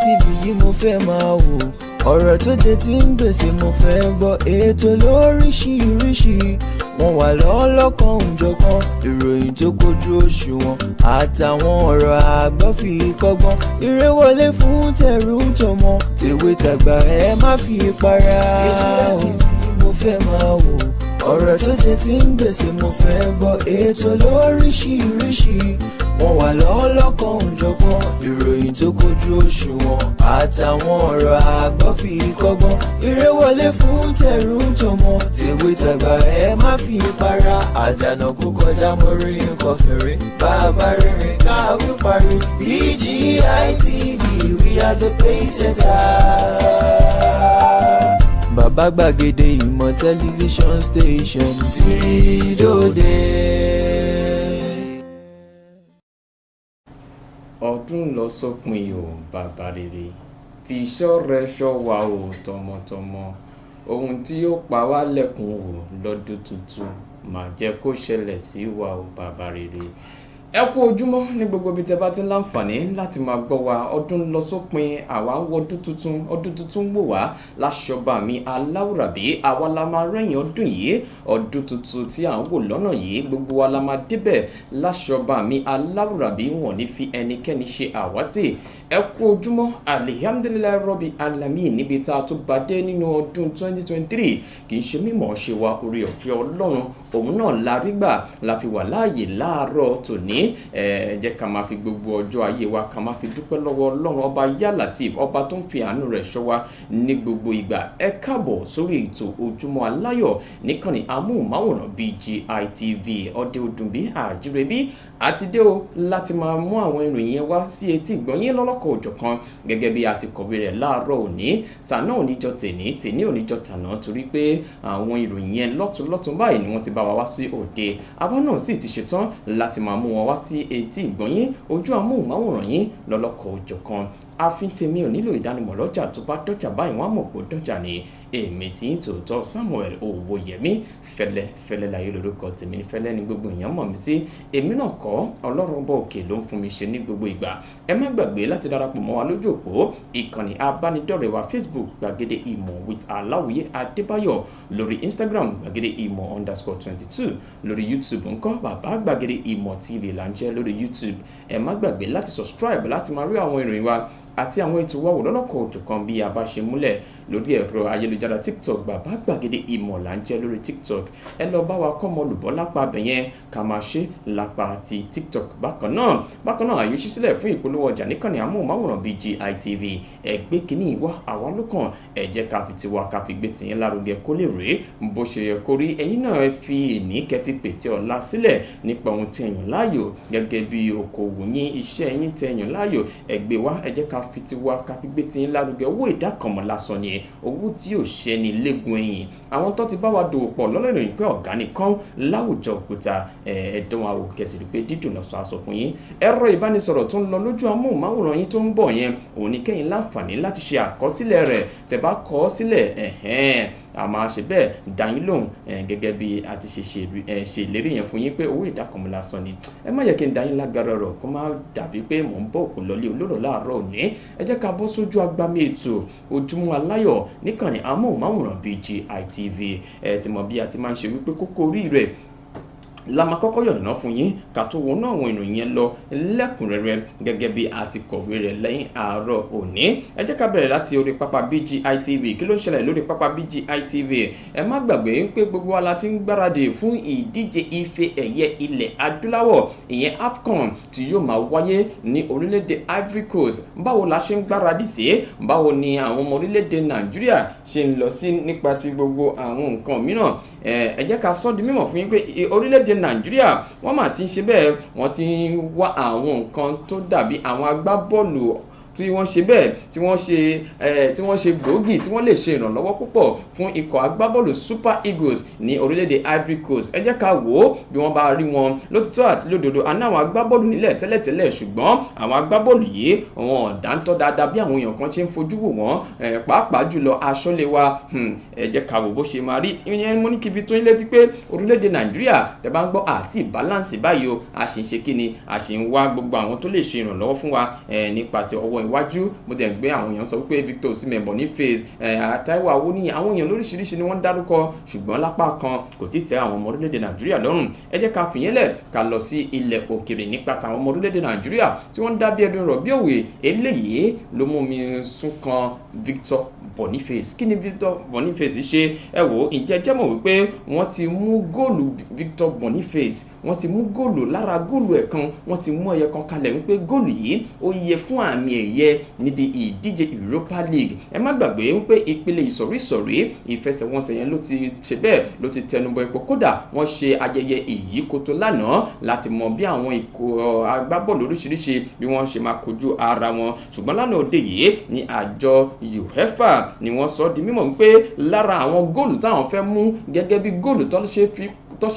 TV yìí mo fẹ́ máa wò. Ọ̀rọ̀ tó jẹ ti ń gbèsè mo fẹ́ gbọ́. Ètò lóríṣiríṣi, wọ́n wà lọ́lọ́kan òjọ̀kan. Ìròyìn tó kojú òṣùwọ̀n àtàwọn ọ̀rọ̀ àgbọ́ fi kọ́gbọ́n. Eré wọlé fún tẹ̀rù tọmọ, tèwe tàgbà, ẹ má fi para. BGI TV mo fẹ́ máa wò. Ọ̀rọ̀ tó jẹ ti ń gbèsè mo fẹ́ gbọ́. Ètò lóríṣiríṣi, wọ́n wà lọ́lọ́kan òjọ̀kan. Ìròyìn tó kojú òṣùwọ̀n àtàwọn ọ̀rọ̀ àgbọ́ fi kọ́gbọ́n. Eré wọlé fún tẹ̀rù tọmọ, tèwe tàgbà, ẹ má fi para. Àjànà kó kọjá, mo rí nǹkan fèrè. Bàbá rere káwí parí. BGI TV, we are the pace setter. Bàbá gbàgede ìmọ̀ tẹlifíṣọ̀n station tí dòde. Ọdún lọ sópin o. Bàbá rere, fi ìṣọ́ rẹ ṣọ́ wa o tọmọtọmọ. Ohun tí yóò pa wá lẹ́kún o lọ́dún tuntun, má jẹ́ kó ṣẹlẹ̀ sí wa o, bàbá rere. Ẹ kú ojúmọ́ ní gbogbo ibi tẹ́ bá ti ń láǹfààní láti máa gbọ́ wa. Ọdún lọ sópin, àwa ń wọ ọdún tuntun, ọdún tuntun wò wá láṣọba mi aláwùrábí. Àwa la máa rẹ́yìn ọdún yìí. Ọdún tuntun tí à ń wò lọ́nà yìí, gbogbo wa la máa débẹ̀ láṣọba mi aláwùrábí. Wọn ní fi ẹnikẹ́ni ṣe àwátì. Ẹ kú ojúmọ́. Alihamdulilayi rọ́bì alamin níbi tá a tún bá dé nínú ọdún 2023. Kì í ṣe mímọ̀ ṣe wa, orí ọ̀fẹ́ Ọlọ́run òun náà la rí gbà la fi wà láàyè láàárọ̀ tòní. Ẹ jẹ́ ká máa fi gbogbo ọjọ́ ayé wa ká máa fi dúpẹ́ lọ́wọ́ Ọlọ́run ọba Yálàtì, ọba tó ń fi àánú rẹ̀ ṣọ́ wa ní gbogbo ìgbà. Ẹ káàbọ̀ sórí ètò Ojúmọ́ Aláyọ̀ níkànnì amóhùnmáwòrán BGI TV. Ọdẹ òdùnbí àjírẹ́bí àti dé o láti máa mú àwọn ìròyìn yẹn wá sí etí ìgbọ̀nyín lọ́lọ́kọ̀ òjọ̀kan gẹ́gẹ́ bí a ti kọ̀wé rẹ̀ láàárọ̀ òní. Tàná òníjọ tèní, tèní òníjọ tàná, torí pé àwọn ìròyìn yẹn lọ́tùnlọ́tùn báyìí ni wọ́n ti bá wa wá sí òde. Àwa náà sì ti ṣetán láti máa mú wọn wá sí etí ìgbọ̀nyín ojú amóhùnmáwòrán yín lọ́lọ́kọ̀ òjọ̀kan. Àfin tèmi ò nílò ìdánimọ̀ lọ́jà, tó bá dọ́jà báyìí wọ́n á mọ̀ pé dọ́jà ni. Èmi tí ń tòótọ́, Samuel Owóyẹmí Fẹlẹ́ Fẹlẹ́ láyé lórúkọ tèmi. Fẹlẹ́ ni gbogbo èèyàn mọ̀ mí sí. Èmi náà kọ́, Ọlọ́run bọ̀ òkè ló ń fún mi ṣe ní gbogbo ìgbà. Ẹ má gbàgbé láti darapọ̀ mọ́ wa lójú òpó ìkànnì abánidọ́rẹ̀ẹ́ wa: Facebook, Gbàgede Ìmọ̀ with Aláwìyé Adébáyọ̀; lórí Instagram, gbàgede ìmọ̀_22; lórí YouTube ńkọ́, Bàbá Gbàgede Ìmọ̀ TV là ń jẹ́ lórí YouTube. Ẹ má gbàgbé láti subscribe láti máa rí àwọn ìròyìn wa àti àwọn ètò wa wò lọ́lọ́kọ̀ òjọ̀kan bí a bá ṣe múlẹ̀. Lórí ẹ̀rọ ayélujára TikTok, Bàbá Gbàgede Ìmọ̀ là ń jẹ́ lórí TikTok. Ẹ lọ bá wa kọ́mọ olùbọ́ lápá abẹ yẹn, ká máa ṣe lápá ti TikTok bákan náà. Bákan náà, àyè ṣí sílẹ̀ fún ìpolówó ọjà níkànnì amóhùnmáwòrán BGI TV. Ẹ gbé kínní wá, àwa ló kàn. Ẹ jẹ́ ká fi tiwa ká fi gbé tìyín lárugẹ kó lè rèé bó ṣe yẹ kó rí. Ẹ̀yin náà ẹ fi ìní kẹ́ fi pètè ọ̀la sílẹ̀ nípa ohun tí ẹ̀yàn láàyò gẹ́gẹ́ bí okòwò yín, iṣẹ́ yín tẹ́ ẹ̀yàn láàyò. Ẹ gbé wá, ẹ jẹ́ ká fi tiwa ká fi gbé tiyín lárugẹ. Owó ìdákànmọ́ lásán ni, owó tí ò ṣẹni léegun ẹ̀yìn. Àwọn tó ti bá wa dòwò pọ̀ lọ́lọ́ ìròyìn pé ọ̀gá nìkan láwùjọ òkúta ẹ̀ẹ́dán wa wò kẹsì rí pé dídùn lọ́sọ̀ aṣọ fún yín. Ẹ̀rọ ìbánisọ̀rọ̀ tó ń lọ lójú amóhùnmáwòrán yín tó ń bọ̀ yẹn, òun ní kẹ́yìn láǹfààní láti ṣe àkọsílẹ̀ rẹ̀. Tẹ́ bá kọ ọ́ sílẹ̀, ẹ̀hẹ́n, a máa ṣe bẹ́ẹ̀ dá yín lóhùn gẹ́gẹ́ bí a ti ṣe ṣe ìlérí yẹn fún yín pé owó ìdákọ̀mọ́ lásán ni. Ẹ má yẹ kí n dá yín lágara ọ̀rọ̀, kó má dàbí pé mò ń bọ̀ òkú lọlé olóró láàárọ̀ òní. Ẹ jẹ́ ká bọ́ sójú agbami ètò Ojúmọ́ Aláyọ̀ níkànnì amóhùnmáwòrán BGI TV. Ẹ ti mọ̀ bí a ti máa ń ṣe wípé kókó orí rẹ̀ la máa kọ́kọ́ yọ̀nà fún yín ká tó wọnú àwọn ìròyìn yẹn lọ lẹ́kùnrẹ́rẹ́ gẹ́gẹ́ bí a ti kọ̀wé rẹ̀ lẹ́yìn àárọ̀ òní. Ẹ jẹ́ ká bẹ̀rẹ̀ láti orí pápá BGI TV. Kí ló ń ṣẹlẹ̀ lórí pápá BGI TV? Ẹ má gbàgbé pé gbogbo wa la ti ń gbáradì fún ìdíje ife ẹ̀yẹ ilẹ̀ adúláwọ̀, ìyẹn AFCON, tí yóò máa wáyé ní orílẹ̀-èdè Ivory Coast. Báwo la ṣe ń gbáradì sí? Báwo ni àwọn ọmọ orílẹ̀-èdè Nàìjíríà ṣe ń lọ sí nípa ti gbogbo àwọn nǹkan mìíràn? Ẹ jẹ́ ká sọ di mímọ̀ fún yín pé orílẹ̀-èdè Nàìjíríà, wọ́n mà ti ń ṣe bẹ́ẹ̀, wọ́n ti ń wá àwọn nǹkan tó dàbí àwọn agbábọ́ọ̀lù tí wọ́n ṣe bẹ́ẹ̀, tí wọ́n ṣe gbòógì, tí wọ́n lè ṣe ìrànlọ́wọ́ púpọ̀ fún ikọ̀ agbábọ́ọ̀lù Super Eagles ní orílẹ̀-èdè Ivory Coast. Ẹ jẹ́ ká wò ó bí wọ́n bá rí wọn. Lótìtọ́ àti lódodo, a ní àwọn agbábọ́ọ̀lù nílẹ̀ tẹ́lẹ̀tẹ́lẹ̀, ṣùgbọ́n àwọn agbábọ́ọ̀lù yìí, wọn ò dáńtọ́ dáadáa bí àwọn èèyàn kan ṣe ń fojú wò wọ́n, pàápàá jùlọ aṣọ́lé wa. Ẹ jẹ́ ká wò bó ṣe máa rí. Ìyẹn mo ní kí n fi tó yín létí pé orílẹ̀-èdè Nàìjíríà, tẹ́ bá ń gbọ́ àti balance báyìí o, a sì ń ṣe kí ni, a sì ń wá gbogbo àwọn tó lè ṣe ìrànlọ́wọ́ fún wa nípa ti ọwọ́. iwájú. Mo dẹ̀ gbé àwọn èèyàn sọ wípé Victor Osimhen, Boniface, Taiwo Awoniyi, àwọn èèyàn lóríṣiríṣi ni wọ́n dárúkọ, ṣùgbọ́n lápá kan kò tí tẹ́ àwọn ọmọ orílẹ̀-èdè Nàìjíríà lọ́rùn. Ẹ jẹ́ ká fìyẹn lẹ̀, ká lọ sí ilẹ̀ òkèrè nípa tàwọn ọmọ orílẹ̀-èdè Nàìjíríà tí wọ́n ń dá bí ẹdun rọ̀ bí òwe. Eléyìí ló mú mi sún kan Victor Boniface. Kí ni Victor Boniface ṣe? Ẹ wò ó, ǹjẹ́ jẹ́ mọ̀ wípé wọ́n ti mú góòlù Victor Boniface, wọ́n ti mú góòlù lára góòlù ẹ̀ kan, wọ́n ti mú ẹyẹ kan kalẹ̀ wípé góòlù yìí ó yẹ fún àmì ẹ̀yẹ níbi ìdíje Europa League. Ẹ má gbàgbé wípé ìpele ìsọ̀ríìsọ̀rí ìfẹsẹ̀wọnsẹ̀ yẹn ló ti ṣe bẹ́ẹ̀, ló ti tẹnubọ epo. Kódà wọ́n ṣe ayẹyẹ ìyíkoto lánàá láti mọ bí àwọn ikọ̀ agbábọ́ọ̀lù oríṣiríṣi bí wọ́n ṣe máa kojú ara wọn. Ṣùgbọ́n lánàá òde yìí ní àjọ UEFA ni wọ́n sọ di mímọ̀ wípé lára àwọn góòlù táwọn fẹ́ mú gẹ́gẹ́ bí góòlù tó ṣe fi tó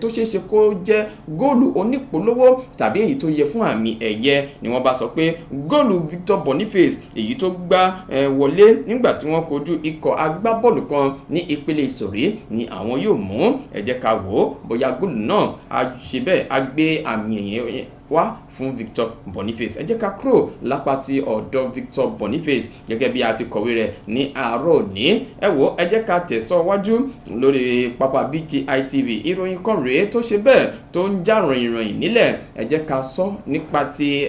ṣeé ṣe kó jẹ́ góòlù onípolówó tàbí èyí tó yẹ fún àmì ẹ̀yẹ ni wọ́n bá sọ pé góòlù Victor Boniface èyí tó gbá wọlé nígbà tí wọ́n kojú ikọ̀ agbábọ́ọ̀lù kan ní ìpele ìsọ̀rí ni àwọn yóò mú. Ẹ jẹ́ ká wò ó bóyá góòlù náà á ṣe bẹ́ẹ̀, á gbé àmì ẹ̀yẹ wá fún Victor Boniface. Ẹ jẹ́ ká kúrò lápá ti ọ̀dọ̀ Victor Boniface gẹ́gẹ́ bí a ti kọ̀wé rẹ̀ ní àárọ̀ òní. Ẹ wò, ẹ jẹ́ ká tẹ̀síwájú lórí pápá BGI TV. Ìròyìn kan rèé tó ṣe bẹ́ẹ̀ tó ń já ròyìnròyìn nílẹ̀. Ẹ jẹ́ ká sọ nípa ti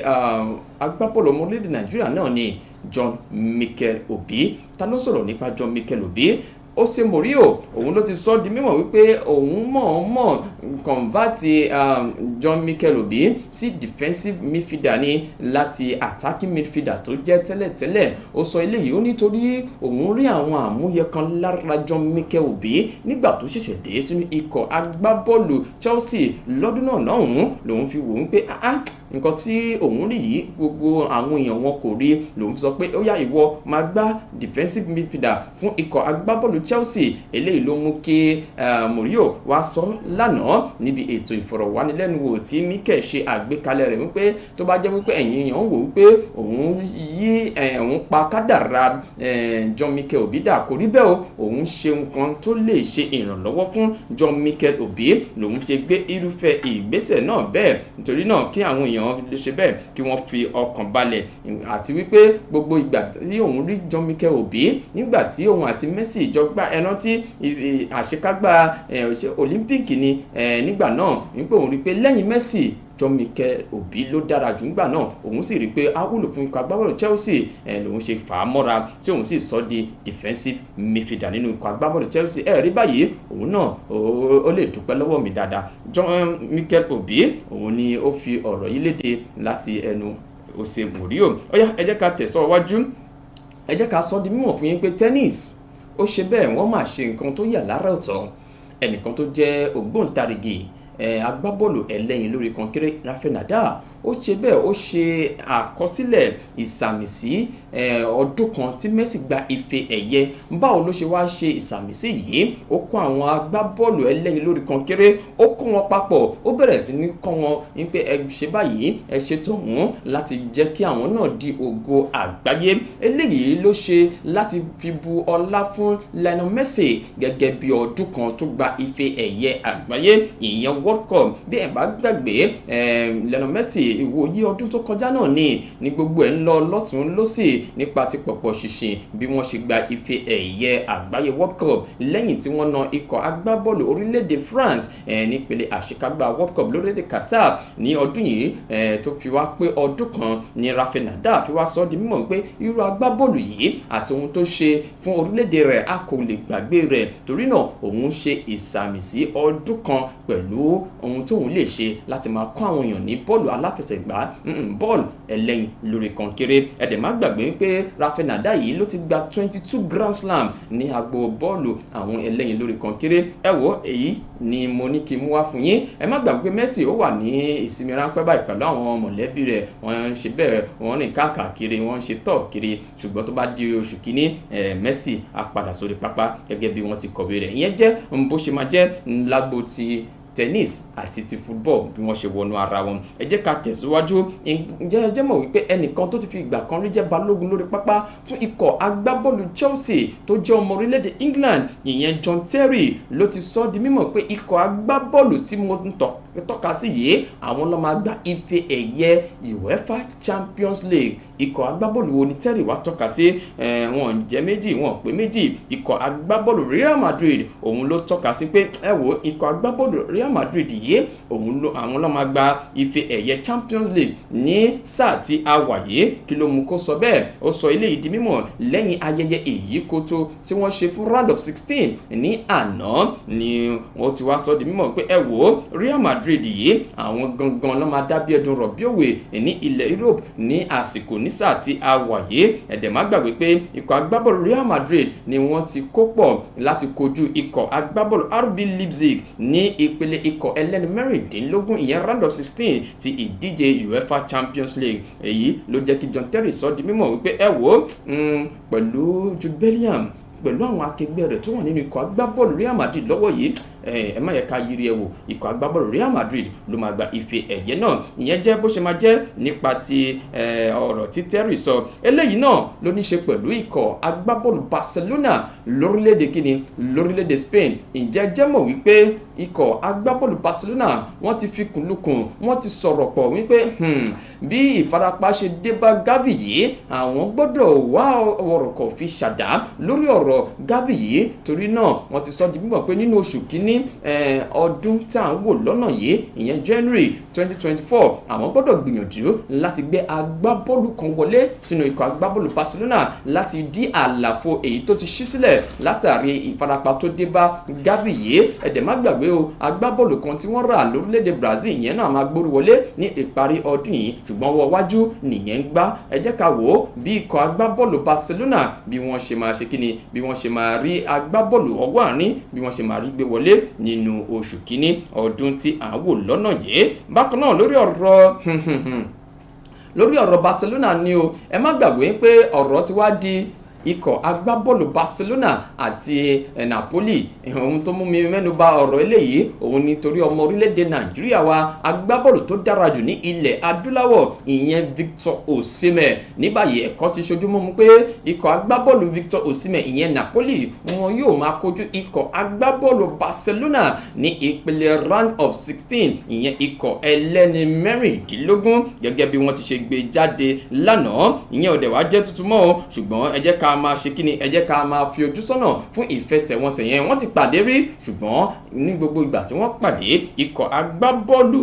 agbábọ́ọ̀lù ọmọ orílẹ̀-èdè Nàìjíríà náà ni John Mikel Obi. Ta ló sọ̀rọ̀ nípa John Mikel Obi? Jose Mourinho, òun ló ti sọ di mímọ̀ wípé òun mọ̀ọ́mọ̀ convert John Mikel Obi sí defensive midfielder ní láti attacking midfielder tó jẹ́ tẹ́lẹ̀tẹ́lẹ̀. Ó sọ eléyìí, ó nítorí òun rí àwọn àmúyẹ kan lára John Mikel Obi nígbà tó ṣẹ̀ṣẹ̀ dé sínú ikọ̀ agbábọ́ọ̀lù Chelsea lọ́dún náà lọ́hùn-ún, lòun fi wò ó pé nǹkan tí òun rí yìí, gbogbo àwọn èèyàn wọn kò rí. Lòun sọ pé ó yá, ìwọ máa gbá defensive midfielder fún ikọ̀ agbábọ́ọ̀lù Chelsea. Eléyìí ló mú kí Mourinho wá sọ lánàá níbi ètò ìfọ̀rọ̀wánilẹ́nuwò tí Mikel ṣe àgbékalẹ̀ rẹ̀ wípé tó bá jẹ́ wípé ẹ̀yin èèyàn wò wípé òun yí òun pa kádàrá John Mikel Obi dà, kò rí bẹ́ẹ̀ o. Òun ṣe nǹkan tó lè ṣe ìrànlọ́wọ́ fún John Mikel Obi lòun ṣe gbé irúfẹ́ ìgbésẹ̀ náà bẹ́ẹ̀. Nítorí náà, kí àwọn èèyàn lè ṣe bẹ́ẹ̀, kí wọ́n fi ọkàn balẹ̀, àti wípé gbogbo ìgbà tí òun rí John Mikel Obi nígbà tí òun àti Messi jọ gbá, ẹ rántí àṣekágbá Olympic ni nígbà náà, wípé òun rí pé lẹ́yìn Messi, John Mikel Obi ló dára jù ńgbà náà. Òun sì rí i pé á wúlò fún ikọ̀ agbábọ́ọ̀lù Chelsea ẹ̀ lòun ṣe fà á mọ́ra tí òun sì sọ di defensive midfielder nínú ikọ̀ agbábọ́ọ̀lù Chelsea. Ẹ̀ rí báyìí, òun náà ó lè dúpẹ́ lọ́wọ́ mi dáadáa. John Mikel Obi, òun ni ó fi ọ̀rọ̀ yìí léde láti ẹnu Jose Mourinho. Ó yá, ẹ jẹ́ ká tẹ̀síwájú. Ẹ jẹ́ ká sọ di mímọ̀ fún yín pé tennis ó ṣe bẹ́ẹ̀, wọ́n máa ṣe nǹkan tó yà lára ọ̀tọ̀. Ẹnìkan tó jẹ́ ògbóǹtarìgì agbábọ́ọ̀lù ẹlẹ́yin lórí kọnkéré, Rafael Nadal, ó ṣe bẹ́ẹ̀, ó ṣe àkọsílẹ̀ ìsàmìsí ọdún kan tí Messi gba ife ẹ̀yẹ. Báwo ló ṣe wá ṣe ìsàmìsí yìí? Ó kó àwọn agbábọ́ọ̀lù ẹlẹ́yin lórí kọnkéré, ó kó wọn papọ̀, ó bẹ̀rẹ̀ sí ní kọ́ wọn ní pé ẹ ṣe báyìí, ẹ ṣe tọ̀hún, láti jẹ́ kí àwọn náà di ògo àgbáyé. Eléyìí ló ṣe láti fi bu ọlá fún Lionel Messi gẹ́gẹ́ bí ọdún kan tó gba ife ẹ̀yẹ àgbáyé, ìyẹn World Cup. Bí ẹ bá gbàgbé, Lionel Messi, ìwòyí ọdún tó kọjá náà ni gbogbo ẹ̀ ń lọ lọ́tún lọ́sì nípa ti pọ̀pọ̀ ṣìnṣìn bí wọ́n ṣe gba ife ẹ̀yẹ àgbáyé World Cup lẹ́yìn tí wọ́n na ikọ̀ agbábọ́ọ̀lù orílẹ̀-èdè France nípele àṣekágbá World Cup lórílẹ̀-èdè Qatar ní ọdún yìí tó fi wá pé ọdún kan ní Rafael Nadal fi wá sọ di mímọ̀ pé irú agbábọ́ọ̀lù yìí àti ohun tó ṣe fún orílẹ̀-èdè rẹ̀, a kò lè gbàgbé rẹ̀. Torí náà, òun ṣe ìsàmìsí ọdún kan pẹ̀lú ohun tóun lè ṣe láti máa kọ́ àwọn èèyàn ní bọ́ọ̀lù aláfẹsẹ̀gbá, bọ́ọ̀lù ẹlẹ́yin lórí kọnkéré. Ẹ dẹ̀ má gbàgbé pé Rafael Nadal yìí ló ti gba 22 Grand Slam ní agbo bọ́ọ̀lù àwọn ẹlẹ́yin lórí kọnkéré. Ẹ wo, èyí ni mo ní kí n mú wá fún yín. Ẹ má gbàgbé pé Messi ó wà ní ìsinmi ráńpẹ́ báyìí pẹ̀lú àwọn mọ̀lẹ́bí rẹ̀. Wọ́n ń ṣe bẹ́ẹ̀, wọ́n rìn káàkiri, wọ́n ń ṣe tọ̀ kiri. Ṣùgbọ́n tó bá di oṣù kínní, Messi á padà sórí pápá gẹ́gẹ́ bí wọ́n ti kọ̀wé rẹ̀. Ìyẹn jẹ́ bó ṣe máa jẹ́ lágbo ti tennis àti ti football bí wọ́n ṣe wọnú ara wọn. Ẹ jẹ́ ká tẹ̀síwájú. Ǹjẹ́ ẹ jẹ́ mọ̀ wípé ẹnìkan tó ti fi ìgbà kan rí jẹ́ balógun lórí pápá fún ikọ̀ agbábọ́ọ̀lù Chelsea tó jẹ́ ọmọ orílẹ̀-èdè England, ìyẹn John Terry, ló ti sọ di mímọ̀ pé ikọ̀ agbábọ́ọ̀lù tí mo ń tọ́ka sí yìí, àwọn ló máa gba ife ẹ̀yẹ UEFA Champions League? Ikọ̀ agbábọ́ọ̀lù wo ni Terry wá tọ́ka sí? Wọn jẹ́ méjì, wọn pé méjì. Ikọ̀ agbábọ́ọ̀lù Real Madrid òun ló tọ́ka sí pé ẹ wo ikọ̀ agbábọ́ọ̀lù Real Madrid yìí, òun ló àwọn ló máa gba ife ẹ̀yẹ Champions League ní sáà tí a wà yìí. Kí ló mú kó sọ bẹ́ẹ̀? Ó sọ eléyìí di mímọ̀ lẹ́yìn ayẹyẹ ìyíkoto tí wọ́n ṣe fún round of 16 ní àná ni wọ́n ti wá sọ di mímọ̀ pé ẹ wò, Real Madrid yìí, àwọn gangan ló máa dábí ẹdun rọ̀ bí òwe ní ilẹ̀ Europe ní àsìkò ní sáà tí a wà yìí. Ẹ dẹ̀ má gbàgbé pé ikọ̀ agbábọ́ọ̀lù Real Madrid ni wọ́n ti kó pọ̀ láti kojú ikọ̀ agbábọ́ọ̀lù RB Leipzig ní ìpele ikọ̀ ẹlẹ́ni 16, ìyẹn round of 16 ti ìdíje UEFA Champions League. Èyí ló jẹ́ kí John Terry sọ di mímọ̀ wípé ẹ wò ó, pẹ̀lú Jude Bellingham, pẹ̀lú àwọn akẹgbẹ́ rẹ̀ tó wà nínú ikọ̀ agbábọ́ọ̀lù Real Madrid lọ́wọ́ yìí, ẹ má yẹ ká yiri ẹ wò, ikọ̀ agbábọ́ọ̀lù Real Madrid ló máa gba ife ẹ̀yẹ náà. Ìyẹn jẹ́ bó ṣe máa jẹ́ nípa ti ọ̀rọ̀ tí Terry sọ. Eléyìí náà ló ní ṣe pẹ̀lú ikọ̀ agbábọ́ọ̀lù Barcelona lórílẹ̀‐èdè kíni, lórílẹ̀‐èdè Spain. Ǹjẹ́ jẹ́ mọ̀ wípé ikọ̀ agbábọ́ọ̀lù Barcelona, wọ́n ti fi kùnlukùn, wọ́n ti sọ̀rọ̀ pọ̀ wípé bí ìfarapa ṣe dé bá Gavi yìí, àwọn gbọ́dọ̀ wá ọ̀rọ̀ kọ̀ fi ṣàdá lórí ọ̀rọ̀ Gavi yìí? Torí náà, wọ́n ti sọ di mímọ̀ pé nínú oṣù kínní ọdún tí à ń wò lọ́nà yìí, ìyẹn January 2024, àwọn gbọ́dọ̀ gbìyànjú láti gbé agbábọ́ọ̀lù kan wọlé sínú ikọ̀ agbábọ́ọ̀lù Barcelona láti dí àlàfo èyí tó ti ṣí sílẹ̀ látàrí ìfarapa tó dé bá Gavi yìí. Ẹ dẹ̀ má gbàgbé o, agbábọ́ọ̀lù kan tí wọ́n rà lórílẹ̀‐èdè Brazil, ìyẹn náà máa gbórí wọlé ní ìparí ọdún yìí, ṣùgbọ́n ọwọ́ wájú nìyẹn ń gbá. Ẹ jẹ́ ká wò ó bí ikọ̀ agbábọ́ọ̀lù Barcelona bí wọ́n ṣe máa ṣe kíni, bí wọ́n ṣe máa rí agbábọ́ọ̀lù ọwọ́ àárín, bí wọ́n ṣe máa rí gbé wọlé nínú oṣù kínní ọdún tí à ń wò lọ́nà yìí. Bákan náà, lórí ọ̀rọ̀ Barcelona ni o, ẹ má gbàgbé pé ọ̀rọ̀ ti wá di ikọ̀ agbábọ́ọ̀lù Barcelona àti Napoli. Ohun tó mú mi mẹ́nu bà ọ̀rọ̀ eléyìí òun ni torí ọmọ orílẹ̀-èdè Nàìjíríà wa, agbábọ́ọ̀lù tó dára jù ní ilẹ̀ adúláwọ̀, ìyẹn Victor Osimhen. Ní báyìí, ẹ̀kọ́ ti ṣojú mú pé ikọ̀ agbábọ́ọ̀lù Victor Osimhen, ìyẹn Napoli, wọn yóò máa kojú ikọ̀ agbábọ́ọ̀lù Barcelona ní ìpele round of 16, ìyẹn ikọ̀ ẹlẹ́ni 16, gẹ́gẹ́ bí wọ́n ti ṣe gbé jáde lánàá. Ìyẹn ò dẹ̀ wá jẹ́ tuntun mọ́ o, ṣùgbọ́n ẹ jẹ́ ká máa ṣe kíni, ẹ jẹ́ ká máa fi ojú sọ́nà fún ìfẹsẹ̀wọnsẹ̀ yẹn. Wọ́n ti pàdé rí, ṣùgbọ́n ní gbogbo ìgbà tí wọ́n pàdé, ikọ̀ agbábọ́ọ̀lù